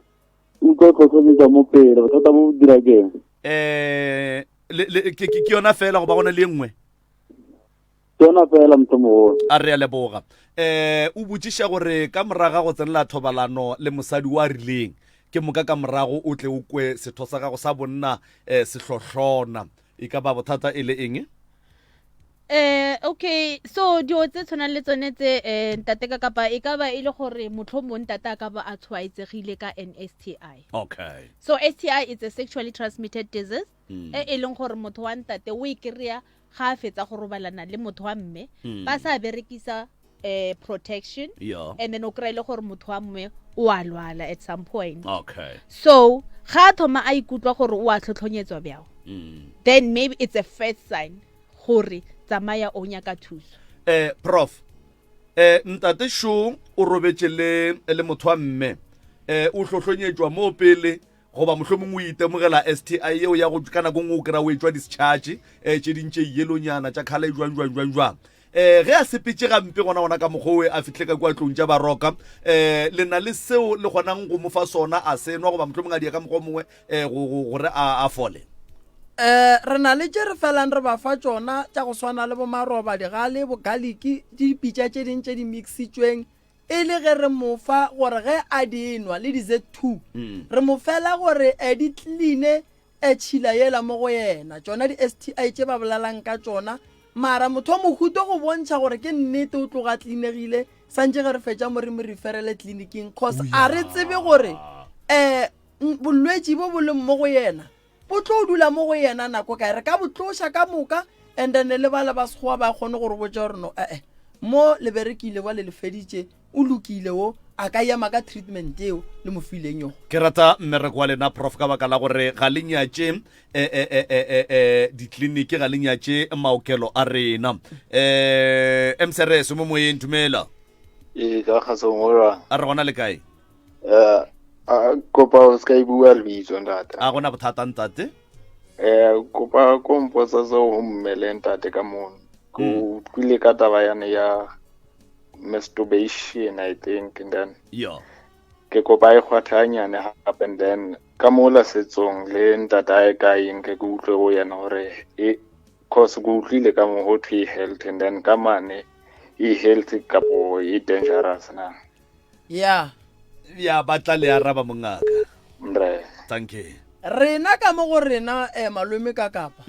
o utlwa o tlhotlhometsa mo pele, bothata bo bo dira ke eng? Eh, le, le, ke, ke, ke yona fela goba gona le e nngwe? Ke yona fela mohlomogolo. A re a leboga. Eh, o botšiša gore ka moraga go tsenela thobalano le mosadi wa rileng, ke moka ka morago o tle o kwe setho sa gago sa bonna eh, se hlohlona. E ka ba bothata e le eng? Eh okay so dilo tse tshwanang le tsone tse eh ntate ka kapa e ka ba e le gore motlhomong ntate a ka ba a tshwaetsegile ka an STI. Okay. So STI is a sexually transmitted disease e e leng gore motho wa ntate o e kry-a ga a fetsa go robalana le motho wa mme mm. ba sa berekisa eh protection yeah. and then o kry le gore motho wa mme o a lwala at some point okay so ga a thoma a ikutlwa gore o a tlhotlhonyetswa bjao mm. then maybe it's a first sign gore tsamaya o nyaka thuso eh prof eh ntate sho o robetše le le motho wa mme eh o hlohlonyetšwa mo pele Goba mohlomongwe o itemogela STI yeo ya go ka nako nngwe o kry-a o etšwa discharge um tše ding tše yellownyana tša khala e jwang jwang jwang jwang. Um ge a sepetše gampe gona gona ka mokgwa owe a fihle ka kua tlong tša baroka, um le na le seo le kgonang go mo fa sona a se nwa goba mohlomongwe a dia ka mokgwa o mongwe um gore a fole? Um re na le tše re felang re ba fa tšona tša go swana le bo maroba, digale, bo garlic, dipitša tše ding tše di mixitšweng E le ge re mo fa gore ge a di nwa le di-Z2, re mo fela gore e di cleane e tšhila yela mo go yena, tšona di-STI tše ba bolelang ka tšona. Mara motho wa mohuto go bontšha gore ke nnete o tloga a cleanegile, santše ge re fetša mo re mo referele clinicing cause a re tsebe gore um bolwetši bo bo leng mo go yena bo tlo dula mo go yena nako kae re ka bo tloša ka moka and then le bale ba sekgowa ba kgone gore botša gore no ee mo le berekile wa le le feditše o lokile wo a ka ema ka treatment eo le mo fileng yona ke rata mmereko wa lena prof ka baka la gore ga le nyatše eh, eh, eh, eh, eh, eh, ditleliniki ga le nyatše maokelo a rena um mcrs mo moyeng dumela ee ka kgasong ora a re gona le kae Eh, a kopa o ska e bua lebitso ntate. A gona bothata ntate. Eh, kopa ko mpotsa seo go mmele ntate ka mono. Ko hmm. utlwile ka taba yane ya masturbation I think and then. Yeah. Ke kopa e kgwathanyane hape and then ka mola setsong le ntate a e ka eng ke ke utlwe go yena gore e cause ke utlwile ka mo go thwe e health and then ka mane e health kapo e dangerous na. ya. Ya ba tla le araba mongaka. Mre. Thank you. Rena ka mo go rena eh, malome ka kapa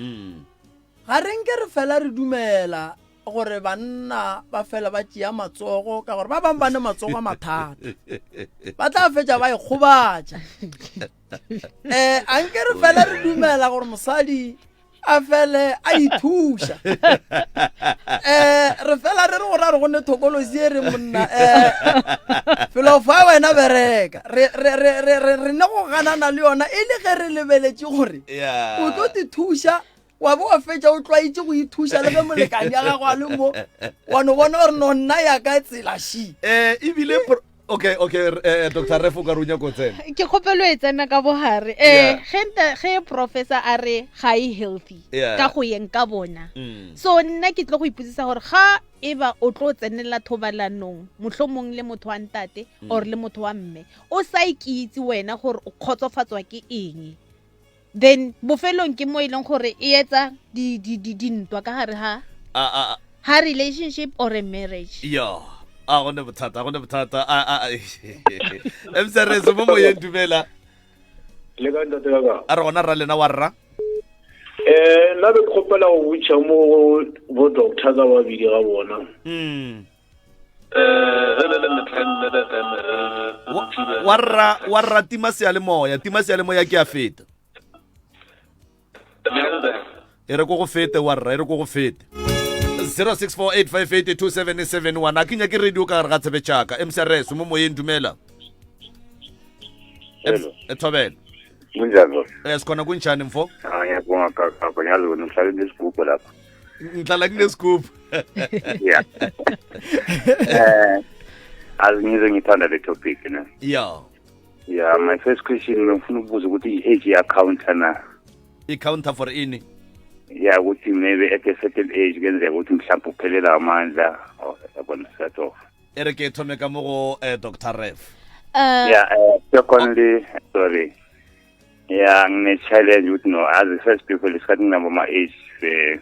ga re nke re fela re dumela gore banna ba fela ba tšea matsogo ka gore ba bangwe ba ne matsogo a mathata ba tla fetša ba ikgobatša um a nke re fela re dumela gore mosadi a fele a ithuša um re fela re re gore a re go ne thokolosi e re monna um felo fa wena bereka re ne go ganana le yona e le ge re lebeletše gore o tlo te thuša wa bo wa fetša o tlwaetše go ithuša le ge molekane ya gago a le mo wa no bona gore no nna ya ka tsela shi um ebile okay okay eh, dr ref o ka re o nyako tsena ke kgopelo e tsena ka bogare um ge nta- ge professor a re ga e healthy Yeah. ka go yeng ka bona Mm. so nna ke tlo go ipotsisa gore ga e ba o tlo tsenelela thobalanong mohlomong le motho wa ntate Mm. or le motho wa mme o sa ikitse wena gore o kgotsofatswa ke eng then bofelong ke mo e leng gore e etsa dintwa ka gare ga ha relationship or a marriage yo a gone bothata a gone bothata a mcrs mo moyeng dumela le ka ntate ka ka a re gona rra lena wa rra eh nna be ke kgopela go botša mo bo doctor ka babedi ga bona mm. Wa rra wa rra tima seyalemoya tima seyalemoya ke a feta e re ko go fete wa rra e re ko go fete 0648582771 a ke nyake radio ka gare ga tshebe tšaka mcrs mo moyeng dumela Hello. thobela Kunjani baba? eh sikhona kunjani mfo Ah ngiyabonga kaka ngiyazi wena uhlale nesigubhu lapha. ngihlala kunesigubhu Yeah. Eh azingize ngithanda le topic ne. yeah Yeah, my first question ngifuna ukubuza ukuthi i-age iya-counter na? i-counter for ini Yeah, ukuthi maybe at a certain age kuyenzeka ukuthi mhlawumbe uphelela amandla or yabona sort of. e re ke thome ka mo go eh, dr ref uh, Yeah, secondly, sorry. Yeah, ngine-challenge ukuthi no, as the first people, isikhathi nginabo ma-age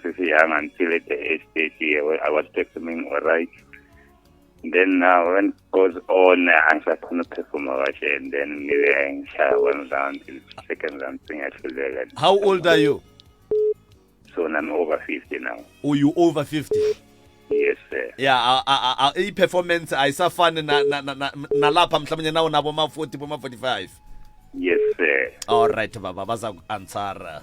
sesi-young until at the age 30, I was performing all right. Then now when it goes on, angisakhona ukuperforma kahle and then ngibe ngishaya one round, second round, sengiyahluleka. how old are you So I'm over 50 now. oh you over 50 Yes, sir. ya a- a- a- i-performance ayisafani na- na- na- na- nalapha mhlawumbe nawo nabo ma-40 boma-45 Yes, sir. all right baba baza ku-answera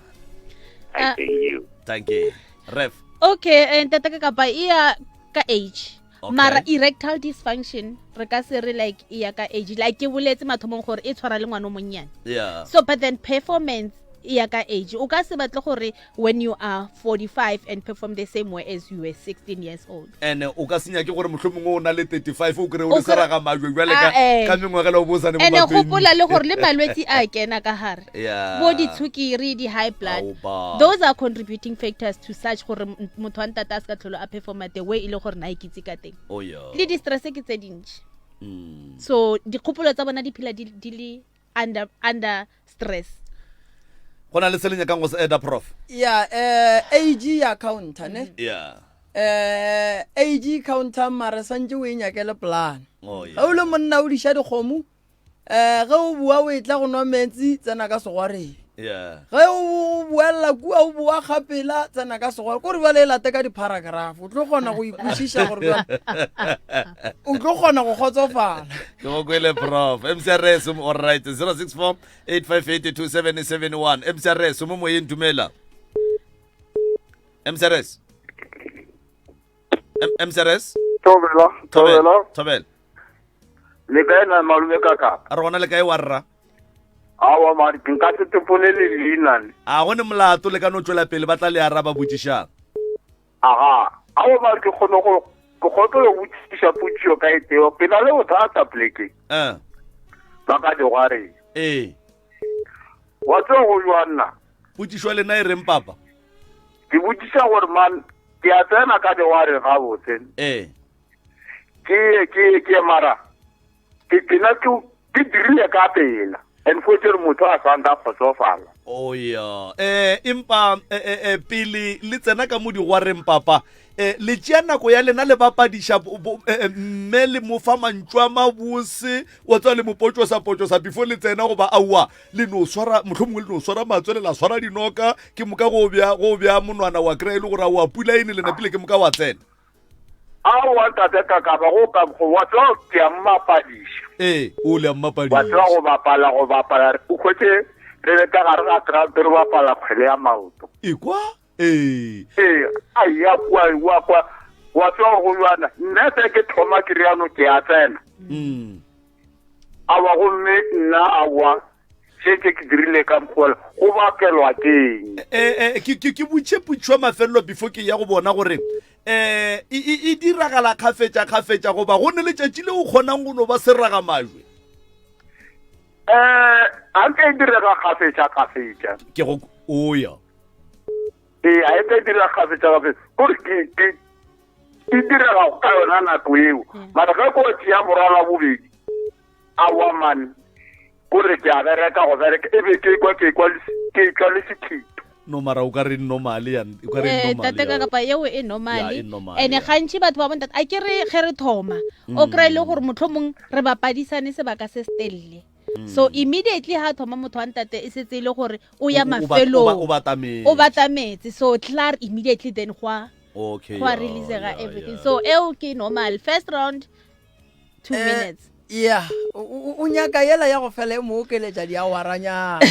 I thank you. thank you ref okay eh, ntate ka kapa e ya ka age Okay. mara erectile dysfunction re ka se re like e ya ka age like ke boletse mathomong gore e tshwara le ngwana o monnyane yeah so but then performance e ya ka age o ka se batle gore when you are 45 and perform the same way as you were 16 years old and o ka senya ke gore mohlomongwe o na le 35 o kry o O le kry- seraga majwe jwale ka Ah, eh. ka mengwagela o bosane and gopola le gore le malwetse a kena ka gare Yeah. bo ditshukiri di-high blood Ao ba. those are contributing factors to such gore motho wa ntate a se ka tlholo a performa the way e le gore na ikitse ka teng oh yeah le di-stress ke tse dintši Mm. so dikgopolo tsa bona di phela di di le under, under stress go na le se le nyakang go se eda prof ya eh age ya counter ne yeah eh age counter mara santse o e nyakele plan oh yeah ge o le monna o diša dikgomo um ge o bua o etla go nwa metsi tsena ka segwareng yeah ge o boelela kua o boa gapela tsena ka segware kore bjale e late ka di-paragraph o tlo kgona go ikwešiša gore bjale o tlo kgona go kgotsofala ke go kwele prof mcrs all right 064 858 2771 mcrs mo moyeng dumela mcrs M- mcrs Thobela, thobela thobela Le kae na malome kaka? a re gona le kae wa rra Awa mari nka se teponele leina le. a go ne molato le ka no tswela pele ba tla le araba botšišang Aga, awa mari ke kgone go ke kgopela go botšiša potšio ka e teo. Ke na le bothata pleke. Eh. Ba ka digwareng. Ee. Wa tseba go jwang nna? Potšišo ya lena e reng papa? Ke botšiša gore man ke a tsena ka digwareng gabotse. Ee. Ke ye ke ye ke ye mara ke ke na ke ke dirile ka pela. And fo re motho a sa nka kgotsofala. Oh ya. Eh empa eh, eh, eh, pele le tsena ka mo digwareng papa eh le tšea nako ya lena le bapadiša eh, eh, mme le mo fa mantšu a mabose wa tswa le mo potšosa potšosa before le tsena goba aowa le no swara mohlomongwe le no swara matswele la swara dinoka ke moka go bja go bja monwana wa kry-a e le gore aowa pula e ne le napile ke moka wa tsena. Aowa ntate Kakaba go ka go wa tseba ke a mmapadiša. Ee, o le a mmapadiša. Wa tseba go bapala go bapala o hwetše re le ka gare ga ground re bapala kgwele ya maoto. Ekwa? Ee. Ee, a ya kwa wa kwa wa tseba go jwana nna se ke thoma ke riano ke a tsena. Mm. Awa gomme nna awa šetše ke dirile ka mokgwa go bakelwa keng eh, eh, ke ke butše putšo ya mafelelo before ke ya go bona gore eh e, e, e diragala kgafetša kgafetša goba go ne letšatši le o kgonang go no ba seraga majwe eh a nke e direga kgafetša kgafetša ke go oya ee a e ka e direga kgafetša kgafetša kore ke ke e direga ka yona nako eo mara ge ko tšea morwalo wa bobedi awa man kore ke a bereka go bereka e be ke kwa ke kwa ke tla le sethito no mara o ka re normale ya o ka re eh, normale tate ka kapa eo e normale Ya, e normal, ene ya. gantši batho ba bontate a ke re ge re thoma o Mm. kry-e le gore motlhomong re bapadisane sebaka se se telele Mm. so immediately ha thoma motho wa ntate e setse e le gore o ya O- o- o bat- mafelong o ba- o batametse. o batametse so klaar immediately then gwa okay gwa ya, releasega ya, everything ya. so eo ke normal first round two Eh, minutes ya o- o o nyaka yela ya go fela e mo okeletša diawaranyana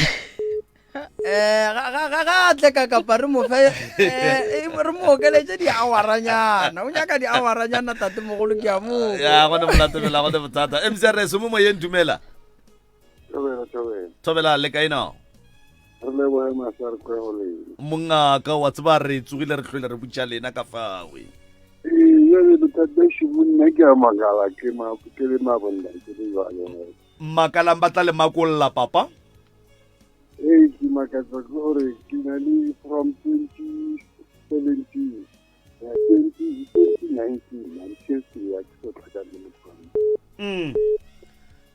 um ga ga- ga- ga a tle ka kapa re mo fe eh, e- re mo okeletše diawaranyana o nyaka diawaranyana tatemogolo ke a mo ya gone monate fela gone bothata mcrs mo moyeng dumela Thobela, thobela. thobela le kae nao Re leboge masa re kwe go lena. mongaka wa tseba re tsogile re tlhole re butša lena ka fawe Ee, jale bothata šibu nna ke a makala ke ma ke le mabonda ke le jwale. makalang ba tla le makolla papa Ee, ke makatsa ke gore ke na le from 2017 eh, 20 2019 until today ha ke so tlhakane le motho wa mme. Mm.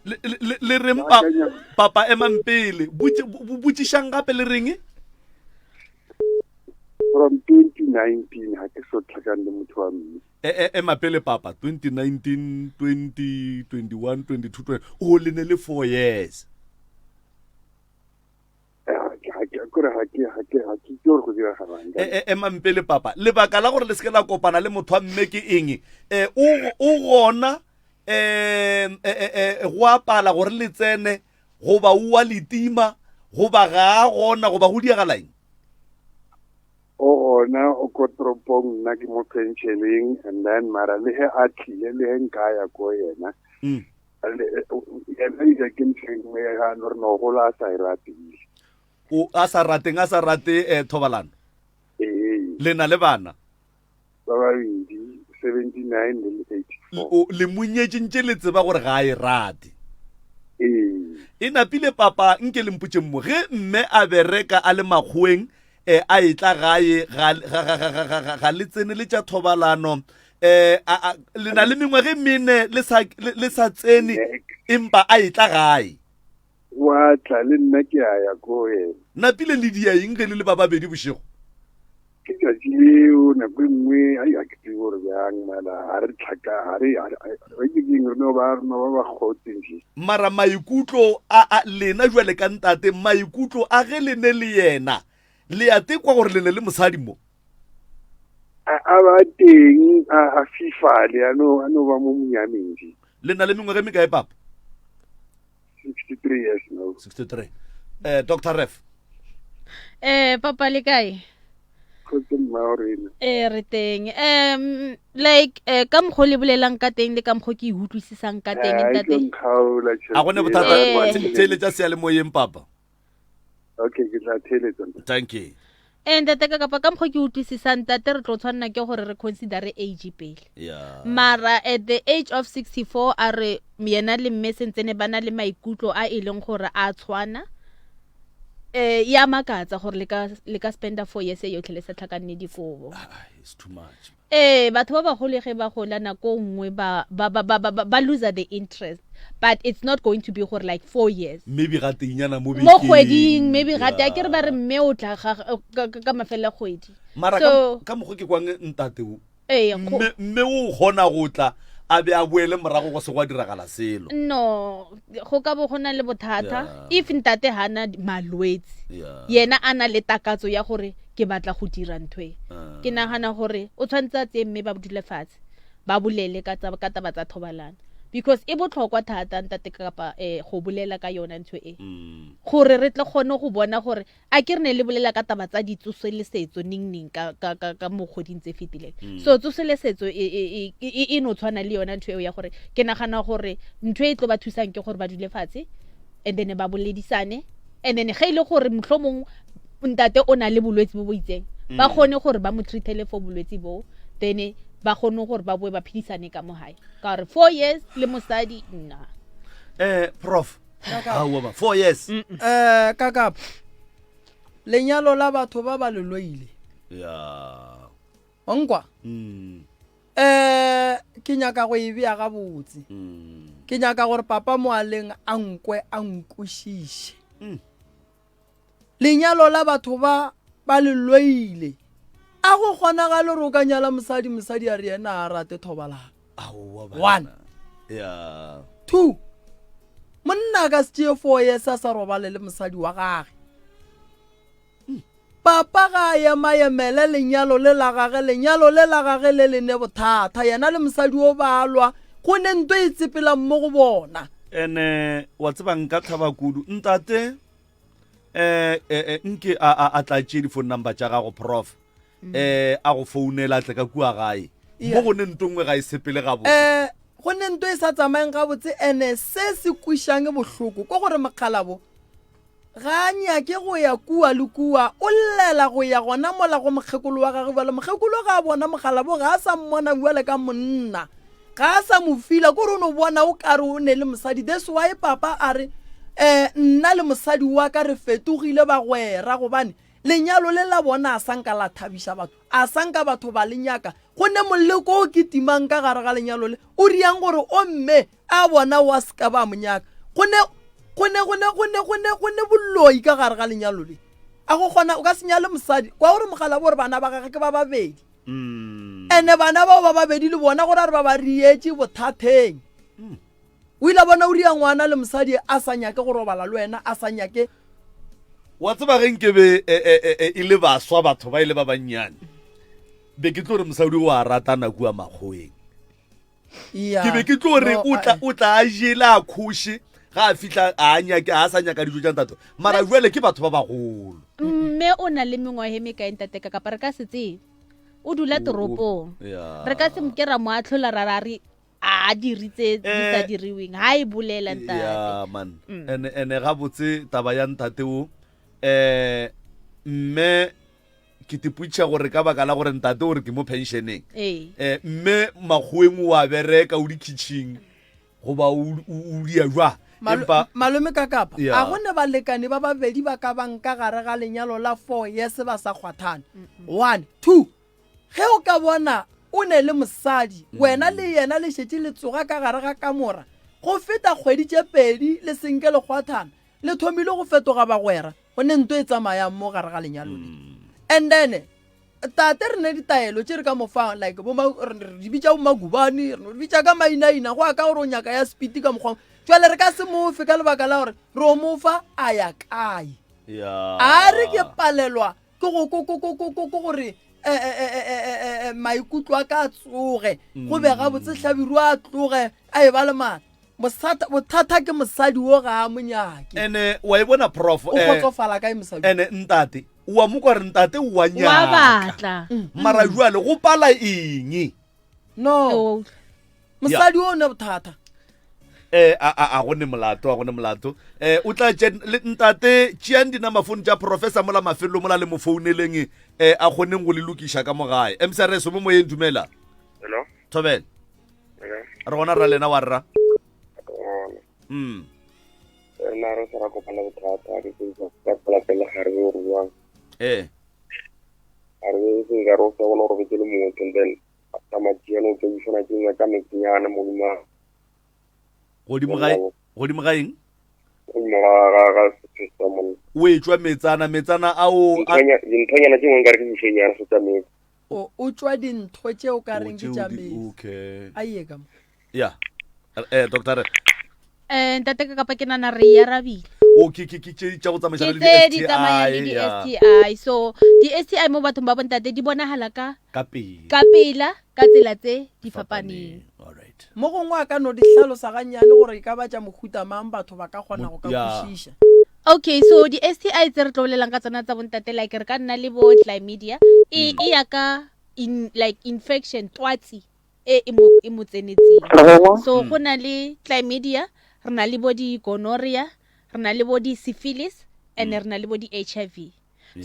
Le- le le- le reng pa- papa emang pele Botši- bo- bo- botšišang gape le reng From 2019 ha ke so tlhakane le motho wa mme. E- e- ema pele papa 2019 20 21 22 20 o le ne le four years Kore ga ke ga ke ga ke itse gore go diragalang. E- e- emang pele papa lebaka la gore le seke la kopana le motho wa mme ke eng um o o gona um go apala gore le tsene goba o wa letima goba ga a gona goba go diagala eng O gona o ko toropong nna ke mo pensioneng and then mara le he a tlile le he nka ya ko yena. Mm. Yena ile ke ntlheng ga no re no gola a sa e rate ebile. O a sa rateng a sa rate eh, thobalano. Ee. Le na le bana. Ba babedi 79 le 84. O le monyetše ntše le tseba gore ga a e rate. Ee. E napile papa nke le mpotšeng mo ge mme a bereka a le makgoweng eh, a etla gae ga ga ga ga ga ga ga le tsene le tša thobalano eh a, a, le na le mengwaga e mene le sa le, le sa tsene empa a etla gae Wa tla le nna ke a ya ko yena. Napile le dia eng ge le le ba babedi bošego? Ke tšatši leo nako e nngwe ai ga ke tsebe gore bjang mara ga re tlhaka ga re ga ke keng re no ba re no ba ba kgotse nje. Mara maikutlo a a lena jwale ka ntate maikutlo a ge le ne le yena le a tekwa gore le ne le mosadi mo? A a ba teng a a fifale a no a no ba mo monyameng nje. Le na le mengwaga e mekae papa? 63 years now. 63. Eh Dr. Ref. Eh papa le kae? Kgotso mma wa rena. Eh re teng. Um like eh, ka mokgwa o le bolelang ka teng le ka mokgwa ke e utlwisisang ka teng Eh, ntate. e tlo nkgaola A gone bothata Eh. theeletša seyalemoyeng papa. Okay, ke tla theeletsa. Thank you. Eh ntate ka kapa ka mokgwa ke utlwisisang ntate re tlo tshwanela ke gore re considere age pele. Yeah. Mara at the age of 64 a re yena le mme sentsene ba na le maikutlo a e leng gore a tshwana. Eh ya makatsa gore le ka le ka spenda 4 years e yotlhe le sa tlhakanne dikobo. Ah, it's too much. Eh batho ba bagolo ge ba gola nako nngwe ba ba ba ba ba, ba lose the interest but it's not going to be gore like 4 years. Maybe ga teinyana mo Mo kgweding maybe ga te a ke re ba re mme o tla ga ka ka mafelo a kgwedi. Mara So ka mokgwa ke kwang ntate o. Ee, go- Mme mme o kgona go tla a be a boele morago go se gwa diragala selo. No, go ka bo go na le bothata Yeah. if ntate ha na malwetse. Yeah. Yena a na le takatso ya gore ke batla go dira ntho e. Ah. Ke nagana gore o tshwanetse a tseye mme ba dule fatshe ba bolele ka tsa ka taba tsa thobalano because e botlhokwa thata ntate kapa eh go bolela ka yona ntho e. Mm. Gore re tle kgone go bona gore a ke re ne le bolela ka taba tsa ditsoselesetso neng neng ka, ka, ka, ka mo kgweding tse fetileng mm. so tsoselesetso e, e, e, e, e no tshwana le yona ntho eo ya gore ke nagana gore ntho e tlo ba thusang ke gore ba dule fatshe and then ba boledisane and then ge e le gore mohlomong ntate o na le bolwetse bo bo itseng mm. ba kgone gore ba mo treatele for bolwetse boo then ba kgone gore ba boe ba phedisane ka mo gae ka gore four years le mosadi nna eh prof aowa ba four years um kakapa lenyalo la batho ba ba le loile ya onkwa mm. um ke nyaka go e bea gabotse mm. ke nyaka gore papa moaleng a nkwe a nkwešiše mm. lenyalo la batho ba ba le loile a go kgonagale gore o ka nyala mosadi mosadi a re yena a rate thobalano One. Yeah. Two. Monna a ka se tšee four years a sa robale le mosadi wa gage. Hmm. Papa ga a emaemele lenyalo le la gage, lenyalo le la gage le le ne bothata. Yena le mosadi o ba lwa, go ne nto e tsepelang mo go bona. Ene wa tseba nka thaba kudu ntate eh, eh, eh nke a a, a tla tšee di-phone number tša gago prof mm. eh a go founela a tle ka kua gae mo go ne nto nngwe ga e sepele gabotse eh go ne nto e sa tsamayeng gabotse ene se se kwišang bohloko ko gore mokgalabo ga a nyake go ya kua le kua o llela go ya gona mola go mokgekolo wa gage bjale mokgekolo ga a bona mokgalabo ga a sa mmona bjale ka monna ga a sa mo fila ko re o no bona o kare o ne le mosadi that's why papa a re um nna le mosadi wa ka re fetogile bagwera gobane lenyalo le la bona a sanka la thabiša batho a sanka batho ba le nyaka go ne moleko o ke timang ka gare ga lenyalo le o riang gore o mme a bona wa se ka ba mo nyaka go ne go ne go ne go ne go ne go ne boloi ka gare ga lenyalo le a go kgona o ka se nyale mosadi kwa gore mogala bo gore bana ba gage ke ba babedi mm. ene bana bao ba babedi le bona gore a re ba ba rietše bothatheng mm. o ile bona o ria ngwana le mosadi a sa nyake go robala le wena a sa nyake wa tseba ge nkebe e, e, e, e le baswa batho ba e le ba bannyane be ke tlo re mosadi o a ratana kua makgoweng ke be ke tlo re o tla a jele a khoše ga a fitlha a nyake a sa nyaka dijo tša ntate mara jale ke batho ba bagolo mme o na le mengwaga e mekae ntate ka kapa re ka se tsebe o dula toropong re ka se ke ra mo atlhola ra ra re a diritse di sa eh, diriweng ga e bolela ntate ya man mm. ene ene gabotse taba ya ntate o eh mme ke tiputša gore ka baka la gore ntate o re ke mo pensioneng ee eh mme makgoweng o a bereka o di-kitchen goba o dia jwa empa malome ka kapa Yeah. a go ne balekane ba babedi ba ka bang ka gare ga lenyalo la four years ba sa kgwathane one two ge o ka bona o ne le mosadi wena le yena le šetše le tsoga ka gare ga kamora go feta kgwedi tše pedi le senke le kgwathana le thomile go fetoga bagwera go ne nto e tsamayang mo gare ga lenyalo le and then tate re ne ditaelo tše re ka mo fang like bo re di bitša bo magubane re no di bitša ka mainaina go ya ka gore o nyaka ya speed ka mokgwa jwale re ka se mofe ka lebaka la gore re o mofa a ya kae a re ke palelwa ke go ko gore eh, eh, eh, maikutlo a ka a tsoge go be gabotse hlabirwa a tloge a e ba le maatla Mosata, bothata ke mosadi wo ga a mo nyake. Ene wa e bona prof. O kgotsofala kae mosadi? Ene ntate, wa mo kwa re ntate wa nyaka. Wa batla. Mm. Mara jwale go pala eng? No. Mosadi o ne bothata. Eh a a a go ne molato, a go ne molato. Eh o tla tše ntate tšeang dinama phone tša professor mola mafello mola le mo founeleng eh a kgoneng go le lokiša ka mo gae. MCRS mo moyeng dumela. Hello. Thobela. Re gona ra lena wa rra. Gona. Mm. Rena re sa ra kopana bothata ke tse ka tsela pele ga re be re jwang. Ee. A re se ka re o sa bona gore ke le motho and then after matšiano o tlo bušana ke nngwe ka metsinyana modimo a Godimo ga godimo ga eng? godimo ga ga ga setho sa monna. O etšwa metsana, metsana ao a Dinthonyana tše dingwe nkare ke dišenyana se tša meetse. O o tšwa dintho tše o ka Oh, reng ke tšeo tša di- meetse. okay. A ye ka mo. Ya. Eh doctor. Eh, ntate ka kapa ke nana re e arabile O ke ke ke tše tša go ke tsamaišana le tse di di tsamayang le STI ya. di-sti so di-sti mo bathong ba bontate di bonagala ka Ka pele. ka pela ka tsela tse di fapaneng Mo gongwe a ka no di hlalosa gannyane gore e ka ba tša mohuta mang batho ba ka kgona go ka kwešiša. Okay, so di-STI tse re tlo bolelang ka tsona tsa bontate like re ka nna le bo chlamydia e e ya ka in, like infection twatsi e e mo e mo tsenetseng. So go na le chlamydia, re na le bo di-gonorrhea, re na le bo di-syphilis and re na le bo di-HIV.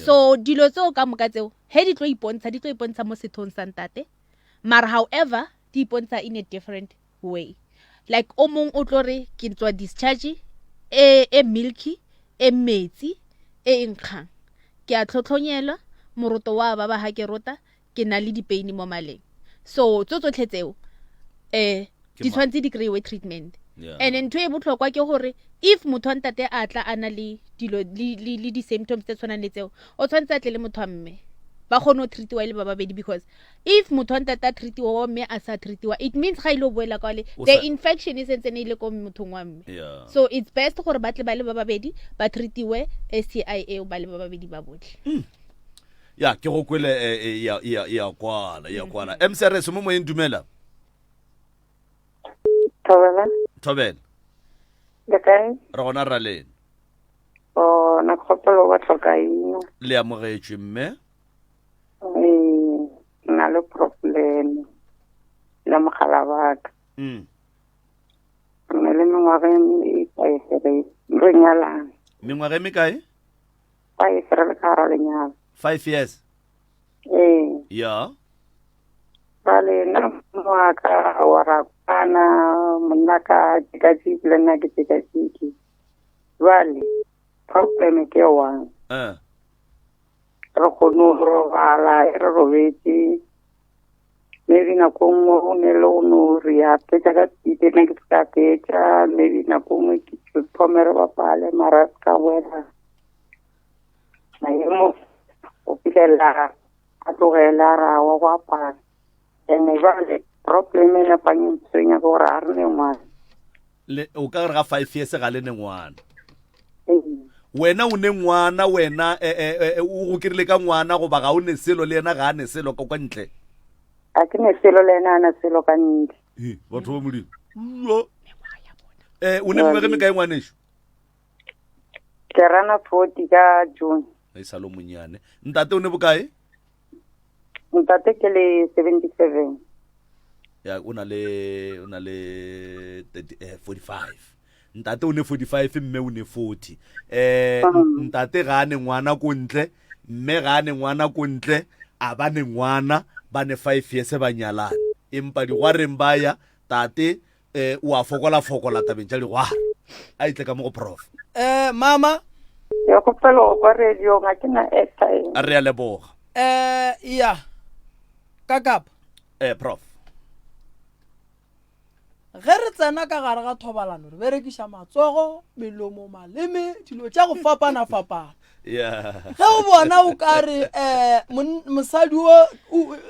So dilo tseo ka moka tseo he di tlo ipontsha di tlo ipontsha mo sethong sa ntate mara however di ipontsha in a different way like o mong o tlo re ke tswa discharge e e milky e metsi e e nkgang ke a tlhotlhonyelwa moroto wa ba ba ha ke rota ke na le dipeini mo maleng so tso tsotlhe tseo um di tshwanetse di kry-we treatment Yeah. and ntho e botlhokwa ke gore if motho wa ntate a tla a na le dilo le, le, le di-symptoms tse tshwanang le tseo o tshwanetse a tle le motho wa mme ba kgone go treatiwa e le ba babedi because if motho wa ntate a treatiwa wa mme a sa treatiwa it means ga ile o boela kwale O the sa- infection e sentse ne ile ko mothong wa mme Yeah. so it's best gore ba tle ba le ba babedi ba treatiwe sti eo ba le ba babedi ba botlhe Ya ke go kwele eh, eh, ya ya ya kwala ya kwala. MCRS mo moyeng dumela. Thobela. Thobela. Le kae? Re gona ra lena. O na kgopelo ba tlhoka eng? Le amogetšwe mme. Ee, nna le problem le mogala wa ka. Mm. Re na le mengwaga e five re re nyalane. Mengwaga e mekae? Five re le ka gare lenyalo. 5 years. Ee. Ya. Bale nna monna wa ka wa ra kwana monna ka tšikatšiki le nna ke tšikatšiki. Bale problem ke one. Eh. Re kgone go robala e re robetše. Maybe nako nngwe o ne le o no re a fetša ka pite nna ke se ka fetša maybe nako nngwe ke thome re bapale mara se ka boela maemo go fitlhelela a tlogela ra wa go apara and-e jale problem e nepang e ntshwenya ke gore a re ne ngwana Le o ka re ga 5 years ga le ne ngwana. Wena o ne ngwana wena eh, eh, eh, o go kirile ka ngwana goba ga o ne selo le yena ga a ne selo ka kwa ntle. a ke ne selo le ena a na selo ka ntle He, batho ba modimo. Yo. Eh o ne mengwaga e mekae ngwanešu? Ke rana 40 ka June. E sa lo monyane. Ntate o ne bokae? Ntate ke le 77. Ya o na le o na le 30, eh, 45. Ntate o ne 45 mme o ne 40. Eh ntate ga a ne ngwana ko ntle, mme ga a ne ngwana ko ntle, a ba ne ngwana ba ne 5 years ba nyalane. Empa digwareng ba ya tate eh o a fokola fokola tabeng tša digwara a itle ka mo go prof eh mama ke kgopela go kwa radio ga ke na airtime a re a leboga eh ya ka kapa eh prof ge re tsena ka gare ga thobalano re berekiša matsogo melomo maleme dilo tša go fapana-fapana yeah ge o bona o ka re um mosadi o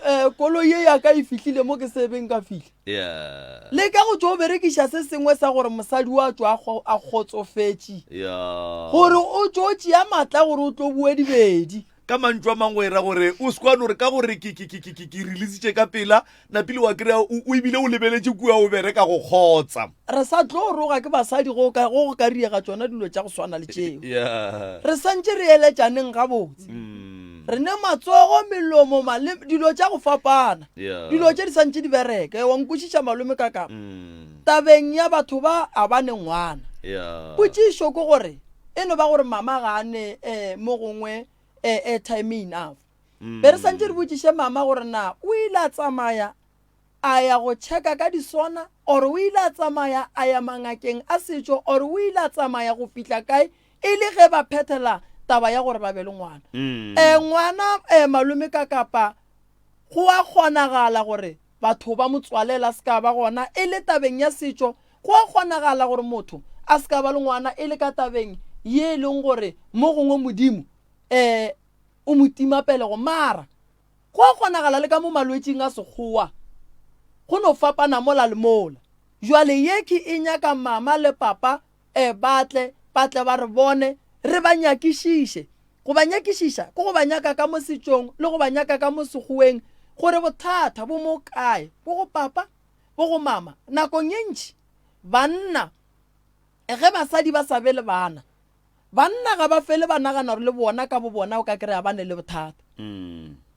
eh, koloi ye ya ka e fihlile mo ke sebeng ka fihla yeah le ka go tšo o berekiša se sengwe sa gore mosadi o a tšo a kgo- a kgotsofetše yeah gore o tšo tšea maatla gore o tlo bue dibedi Ka mantšu a mangwe e ra gore o se kwane gore ka gore ke, ke, ke, ke, ke, ke releasitše ka pela, napile wa kry-a o, o ebile o lebeletše kua o bereka go kgotsa. Re sa tlo roga ke basadi go ka, go go ka riega tšona dilo tša go swana le tšeo. Yeah. Re santše re eletšaneng gabotse. Re ne matsogo, melomo, maleme, dilo tša go fapana. Yeah. Dilo tše di santše di bereke. Wa nkwešiša malome ka kapa? Tabeng ya batho ba a ba ne ngwana. Yeah. Potšišo ke gore E no ba gore mama ga a ne eh, mo gongwe eh, airtime enough. Be re santše re botšiše mama gore na o ile a tsamaya a ya go checka ka disona or o ile a tsamaya a ya mangakeng a setšo or o ile a tsamaya go fihla kae e le ge ba phethela taba ya gore ba be le ngwana. Um ngwana um malome ka kapa go a kgonagala gore batho ba mo tswalela a se ka ba gona e le tabeng ya setšo, go a kgonagala gore motho a se ka ba le ngwana e le ka tabeng ye e leng gore mo gongwe Modimo um o mo tima pelego. Mara go a kgonagala le ka mo malwetšing a Sekgowa, go no fapana mola le mola. Jwale ye ke e nyaka mama le papa um ba tle, ba tle ba re bone, re ba nyakišiše. Go ba nyakišiša ke go ba nyaka ka mo setšong le go ba nyaka ka mo Sekgoweng gore bothata bo mo kae, bo go papa, bo go mama. Nakong ye ntši banna ge basadi ba sa be le bana, banna ga ba fele ba nagana gore le bona ka bobona o ka kry-a ba ne le bothata.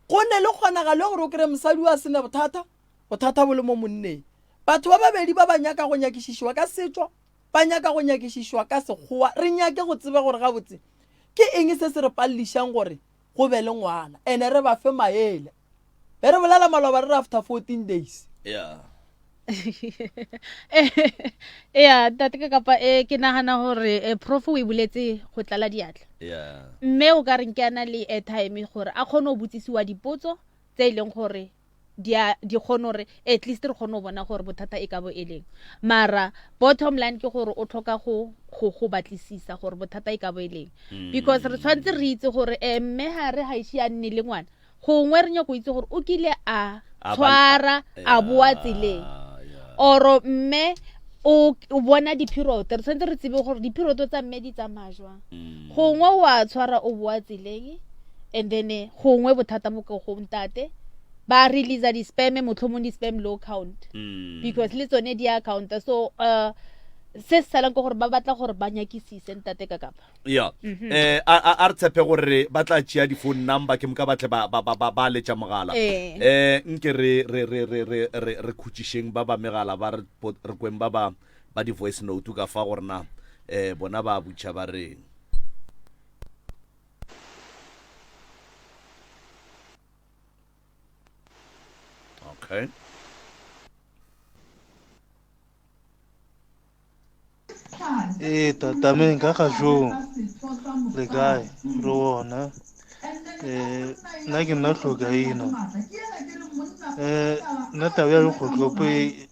Go ne le kgonagalo ya gore o kry-e mosadi o a se na bothata, bothata bo le mo monneng. Batho ba babedi ba ba nyaka go nyakišišiwa ka setšo, ba nyaka go nyakišišwa ka Sekgowa, re nyake go tseba gore gabotse ke eng se se re palelišang gore go be le ngwana, ene re ba fe maele. Be re bolela maloba re re after 14 days. Yeah. Ea ntate ka kapa eh, ke nagana gore eh, prof o e boletse go tlala diatla. Yeah. Mme o ka reng ke ana le airtime gore a kgone go botsisiwa dipotso tse e leng gore di a di kgone gore at least re kgone go bona gore bothata e ka bo e leng mara bottom line ke gore o tlhoka go go go batlisisa gore bothata e ka bo e leng mm. because re tshwanetse re itse gore eh, mme ga re ga ise a nne le ngwana gongwe re nyako itse gore o kile a tshwara a boa tseleng oro mme o bona di-period re tshwanetse re tsebe gore di-period tsa mme di tsamaya jwang mm. gongwe o a tshwara o boa tseleng and then eh, gongwe bothata bo ke go ntate ba releasa di-sperm motlhomong di-sperm low count mm. because le tsone di a counta so uh, se se salang ke gore ba batla gore ba nyakisise ntate ka kapa ya mm-hmm. eh a re tshepe gore ba tla tšea di-phone number ke moka batle ba ba ba ba letša mogala eh, eh nke re re re re re re re khutšišeng ba ba megala ba re re kweng ba ba ba di-voice note ka fa gore na eh bona ba butšha ba reng okay Ee, tatameng ka gašong le kae re ona um nna ke nna tlhokaina um nna taba ya dikgotlopo e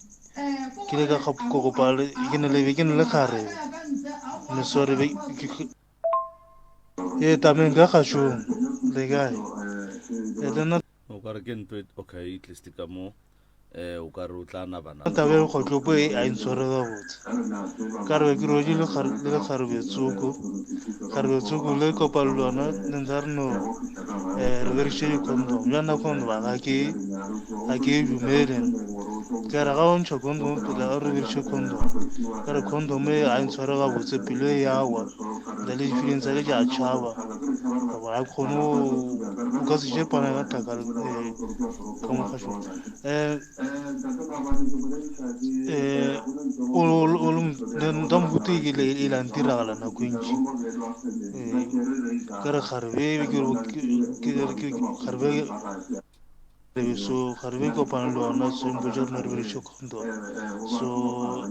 ke le ka kopa ke ne le be ke ne le kgarebe mme sorry be ee tameng ka gašong le kae le nna o ka re ke ntho okay at least ka mo eh o ka re o tla nabana taba e kgotlopo e a intshware gabotse ka re be ke roje le lekgarebe tsoko kgarebe tsoko le kopa le lona le ntha re no um re berekiše di-condom bja nna condom ga ke ga ke e dumele ka re ga o ntšha condom pele ga re berekiše condom ka re condom e a intshware gabotse pelo e yawa ntle le di-feelings tsa ke ke a tšhaba ka gore ga ke kgone o ka se je pana ka tlaka eh, ka mo kgašong um um nka mohuta e kile e la ntiragala nako e ntši um ka re kgarebe kgarebe so kgarebe kopana le ona so mpotsa re no re bereše condom so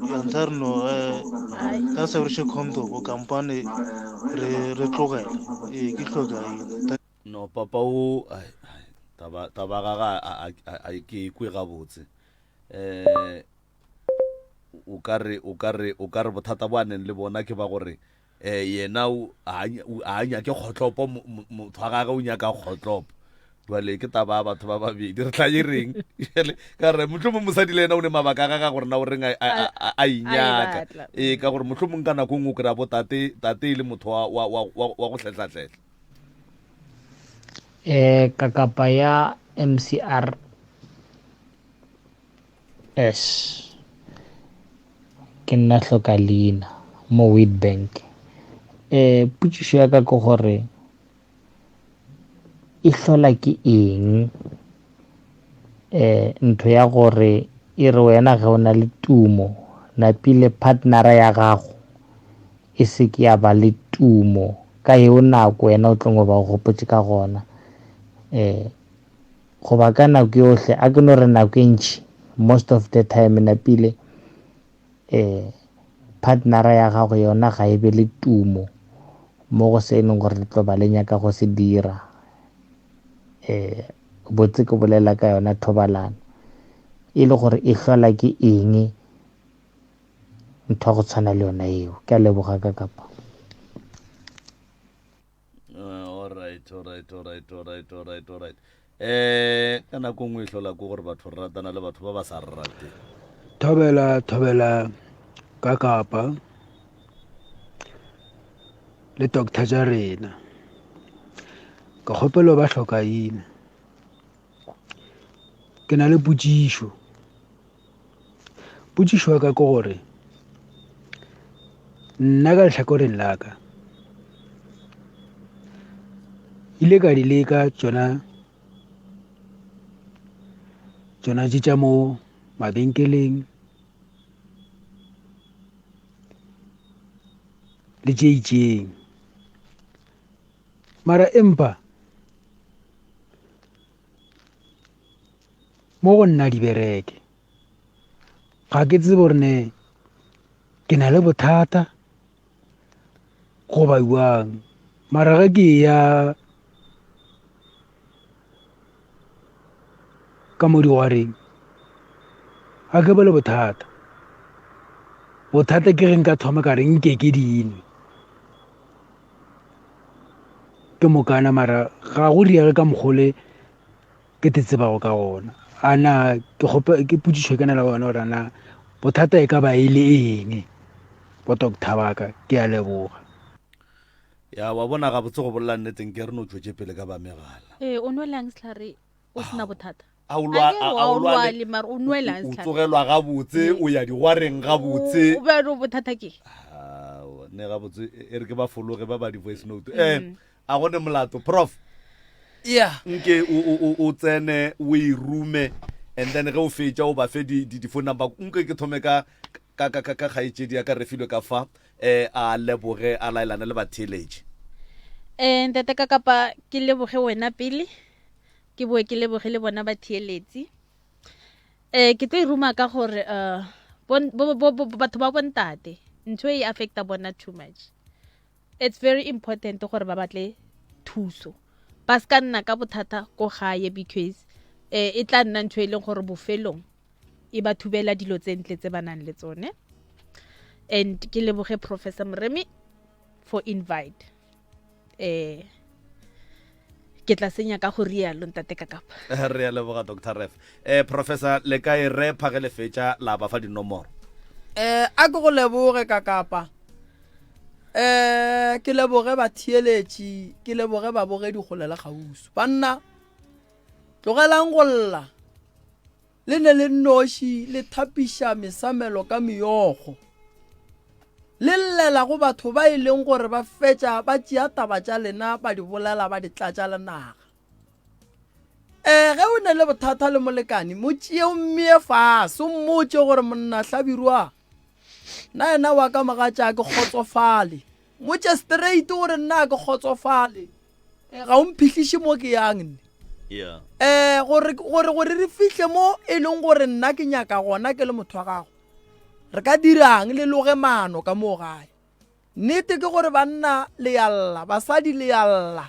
ya ntlha re no um ka sa bereše condom kampane re re tlogele ee ke hloka eng No papa o ai, ai, taba taba ga ga a a a ke kwe gabotse. Eh o ka re o ka re o ka re bothata bo a neng le bona ke ba gore eh yena o a a nyake kgotlopo motho wa gagwe o nyaka kgotlopo jwale ke taba ya batho ba babedi re tla e reng jale ka re mohlomong mosadi le yena o ne mabaka a gagwe gore na o reng a inyaka ee ka gore mohlomong ka nako e nngwe o kry-a bo tate tate e le motho wa wa wa wa go hlehlahlehla Eh, kakapa ya MCR S ke nna hloka leina mo Witbank. Eh, potšišo ya ka ke gore e hlola ke eng eh ntho ya gore e re wena ge o na le tumo napile partnera ya gago e se ke ya ba le tumo ka yeo nako wena o tlong ba o gopotše ka gona um goba ka nako yohle a ke no re nako e ntši Most of the time napile um partnera ya gago yona ga e be le tumo mo go se e leng gore le tlo ba le nyaka go se dira. Um botse ke bolela ka yona thobalano e le gore e hlola ke eng ntho ya go tshwana le yona eo. Ke a leboga ka kapa. Uh, all right all right all right all right all right all right eh ka nako nngwe e hlola ko gore batho re ratana le batho ba ba sa re rateng thobela thobela ka kapa le doctor tša rena ka kgopelo ba hlokaina ke na le potšišo Potšišo ya ka ke gore nna ka lehlakoreng la ka ile ka di leka tšona tšona tše tša mo mabenkeleng le tše itšeng mara empa mo go nna di bereke Ga ke tsebe gore ne ke na le bothata goba jwang mara ge ke ya ka mo digwareng ga ke be le bothata. Bothata ke ge nka thoma ka re nke ke dinwe ke mokana mara ga go diege ka mokgwa ole. ke te tsebago ka gona a na ke kgope ke potšišo ke na le gona gore na bothata e ka ba e le eng bo doctor ba ka ke a leboga ya wa bona gabotse go bolela nneteng ke re no tšwetše pele ka ba megala ee o nwelang sehlare o sena bothata A o lwa- A ke re a- wa a o o lwale- lwale mara o nwelang o sehlare tsogelwa gabotse o ya digwareng gabotse o be re bothata ke Aowa, ne gabotse e re ke ba fologe ba ba di-voice note um a gone molato prof yeah nke o, o, o, o tsene o e rume and then ge o fetša o ba fe di, di, di phone number nke ke thome ka ka ka ka ka kgaetšedi ya ka re filwe ka fa eh a leboge a laelane le batheeletši um ntate ka kapa ke leboge wena pele ke boe ke leboge le bona batheeletsi um ke tlo e ruma ka gore um batho ba bontate ntho e affecta bona too much It's very important gore ba batle thuso ba se ka nna ka bothata ko gae because eh, e tla nna ntho e leng gore bofelong e ba thubela dilo tse ntle tse ba nang le tsone and ke leboge professor moremi for invite eh ke tla senya ka go rialo ntate ka kapa re a leboga dr ref eh professor le ka e repha ge le fetša la ba fa dinomoro eh a ke go leboge ka kapa eh ke leboge batheeletši ke leboge babogedi kgole le kgauswi banna tlogelang go lla Le ne le nnoši le thapiša mesamelo ka meokgo. Le llela go batho ba e leng gore ba fetša ba tšea taba tša lena ba di bolela ba di tlatša le naga. Ee, ge o ne le bothata le molekane, mo tšee o mmee fase o mmotše gore monna Hlabirwa, nna yena wa ka mogatša ke kgotsofale. Mmotše straight gore nna ga ke kgotsofale. Eh, ga o mphihliše mo ke yang nne yeah eh gore gore gore re fihle mo e leng gore nna ke nyaka gona ke le motho wa gago re ka dirang le loge maano ka moo gae nnete ke gore banna le ya lla basadi le ya lla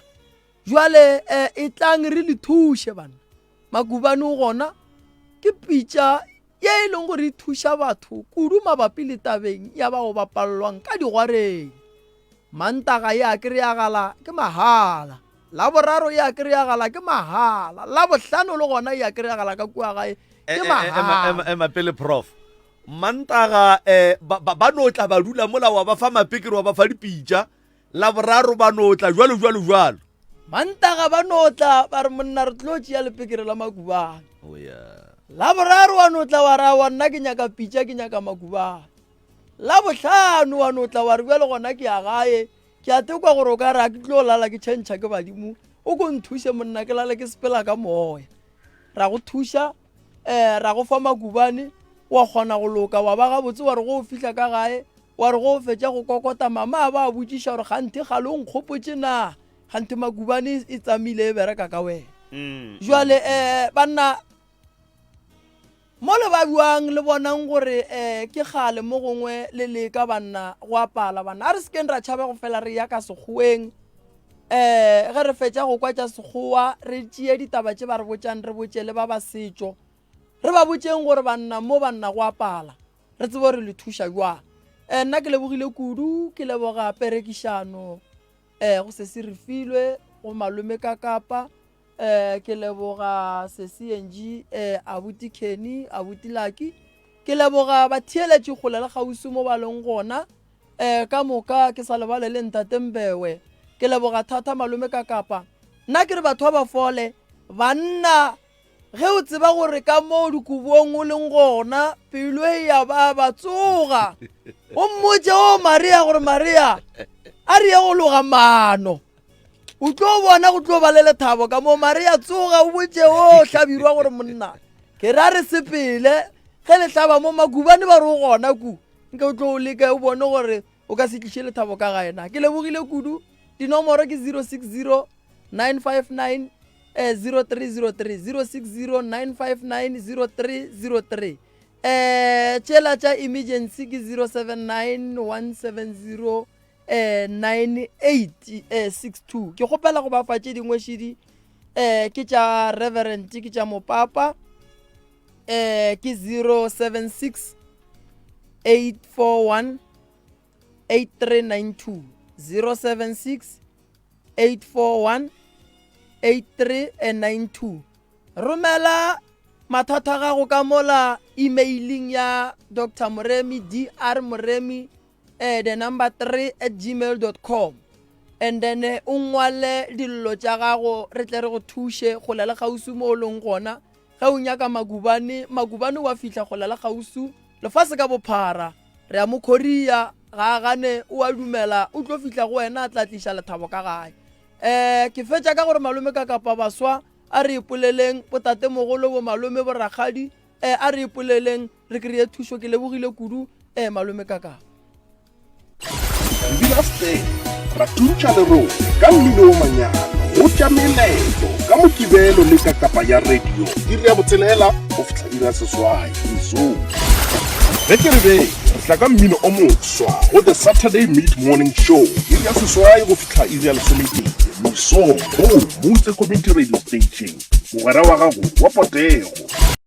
jwale eh, e tlang re le thuše banna makubane o gona ke pitša ye e leng gore e thuša batho kudu mabapi le tabeng ya bao ba palelwang ka digwareng. Mantaga e a kry-agala ke mahala, Laboraro e a kry-agala ke mahala, Labohlano le gona e a kry-agala ka kua gae ke mahala. Ema pele prof. Mantaga eh, ba, ba, ba no tla ba dula mola wa ba fa mapekere wa ba fa dipitša Laboraro ba no tla jwalo jwalo jwalo. Mantaga ba no tla ba re monna re tlo tšea lepekere la makubane. Oh, yeah. Laboraro wa no tla wa ra wa nna ke nyaka pitša ke nyaka makubane. Labohlano wa no tla wa re bjale gona ke ya gae ke a tekwa gore o ka re a ke tlo lala ke tšhentšha ke badimo o ko nthuše monna ke lale ke sepela ka moya. Ra go thuša um ra go fa makubane wa kgona go loka wa ba gabotse wa re go o fihla ka gae wa re go o fetša go kokota mama a ba a botšiša gore ganthe gale o nkgopotše na ganthe makubane e tsamile e bereka ka wena mm, jwale um banna. Mo le ba bjang le bonang gore um ke kgale mo gongwe le leka banna go apala banna. A re se keng ra tšhaba go fela re ya ka sekgoweng. Um ge re fetša go kwa tša sekgowa re tšee ditaba tše ba re botšang re botše le ba ba setšo. Re ba botšeng gore banna mo banna go apala. Re tsebe gore le thuša bjang. Um nna ke lebogile kudu ke leboga perekišano um go sesi Refilwe go malome ka Kapa. Eh, ke leboga sesi Angie, eh, abuti Kenny, abuti Lucky. Ke leboga batheeletši kgole le kgauswi mo ba leng gona. Eh, ka moka ke sa lebale le ntate Mbewe. Ke leboga thata malome ka Kapa. Nna ke re batho ba ba fole, banna ge o tseba gore ka moo dikobong o leng gona pelo e ya baba tsoga o mmotse o Maria gore Maria a re ye go loga maano. O tlo bona go tlo ba le lethabo ka mo Maria tsoga o botše o hlabirwa gore monna ke ra re sepele ge le hlaba mo makubane ba re o gona ku nke o tlo o leke o bone gore o ka se tliše lethabo ka ga ena ke lebogile kudu dinomoro ke 060 959 0303 060 959 0303 eh tšela tša emergency ke 079 170 eh, 9862 eh, ke kgopela go ba fa tše dingwe šidi eh, ke tša reverend ke tša mopapa eh, ke 076 841 8392 076 841 8392 romela mathata a gago ka mola emailing ya dr moremi dr moremi eh, the number 3 at gmail dot com and then eh, o ngwale dillo tša gago re tle re go thuše kgole le kgauswi mo o leng gona ge o nyaka makubane makubane wa fihla kgole le kgauswi lefase ka bophara re a mo khoria ga a gane o a dumela o tlo fihla go wena a tla tliša lethabo ka gae um ke fetša ka gore malome ka kapa baswa a re ipoleleng botatemogolo bomalome borakgadi um a re ipoleleng re kry-e thušo ke lebogile kudu um malome kaka Dira ste ra tuntša lerole ka mmino o manyalo go tša meletlo ka mokibelo le ka kapa ya radio iri ya botshelela go fihla iri ya seswai mesong beke le beke re tla ka mmino o moswa go the saturday mid morning show iri ya seswai go fihla iri ya lesometee mesong go motse community radio station mogwera wa gago wa potego.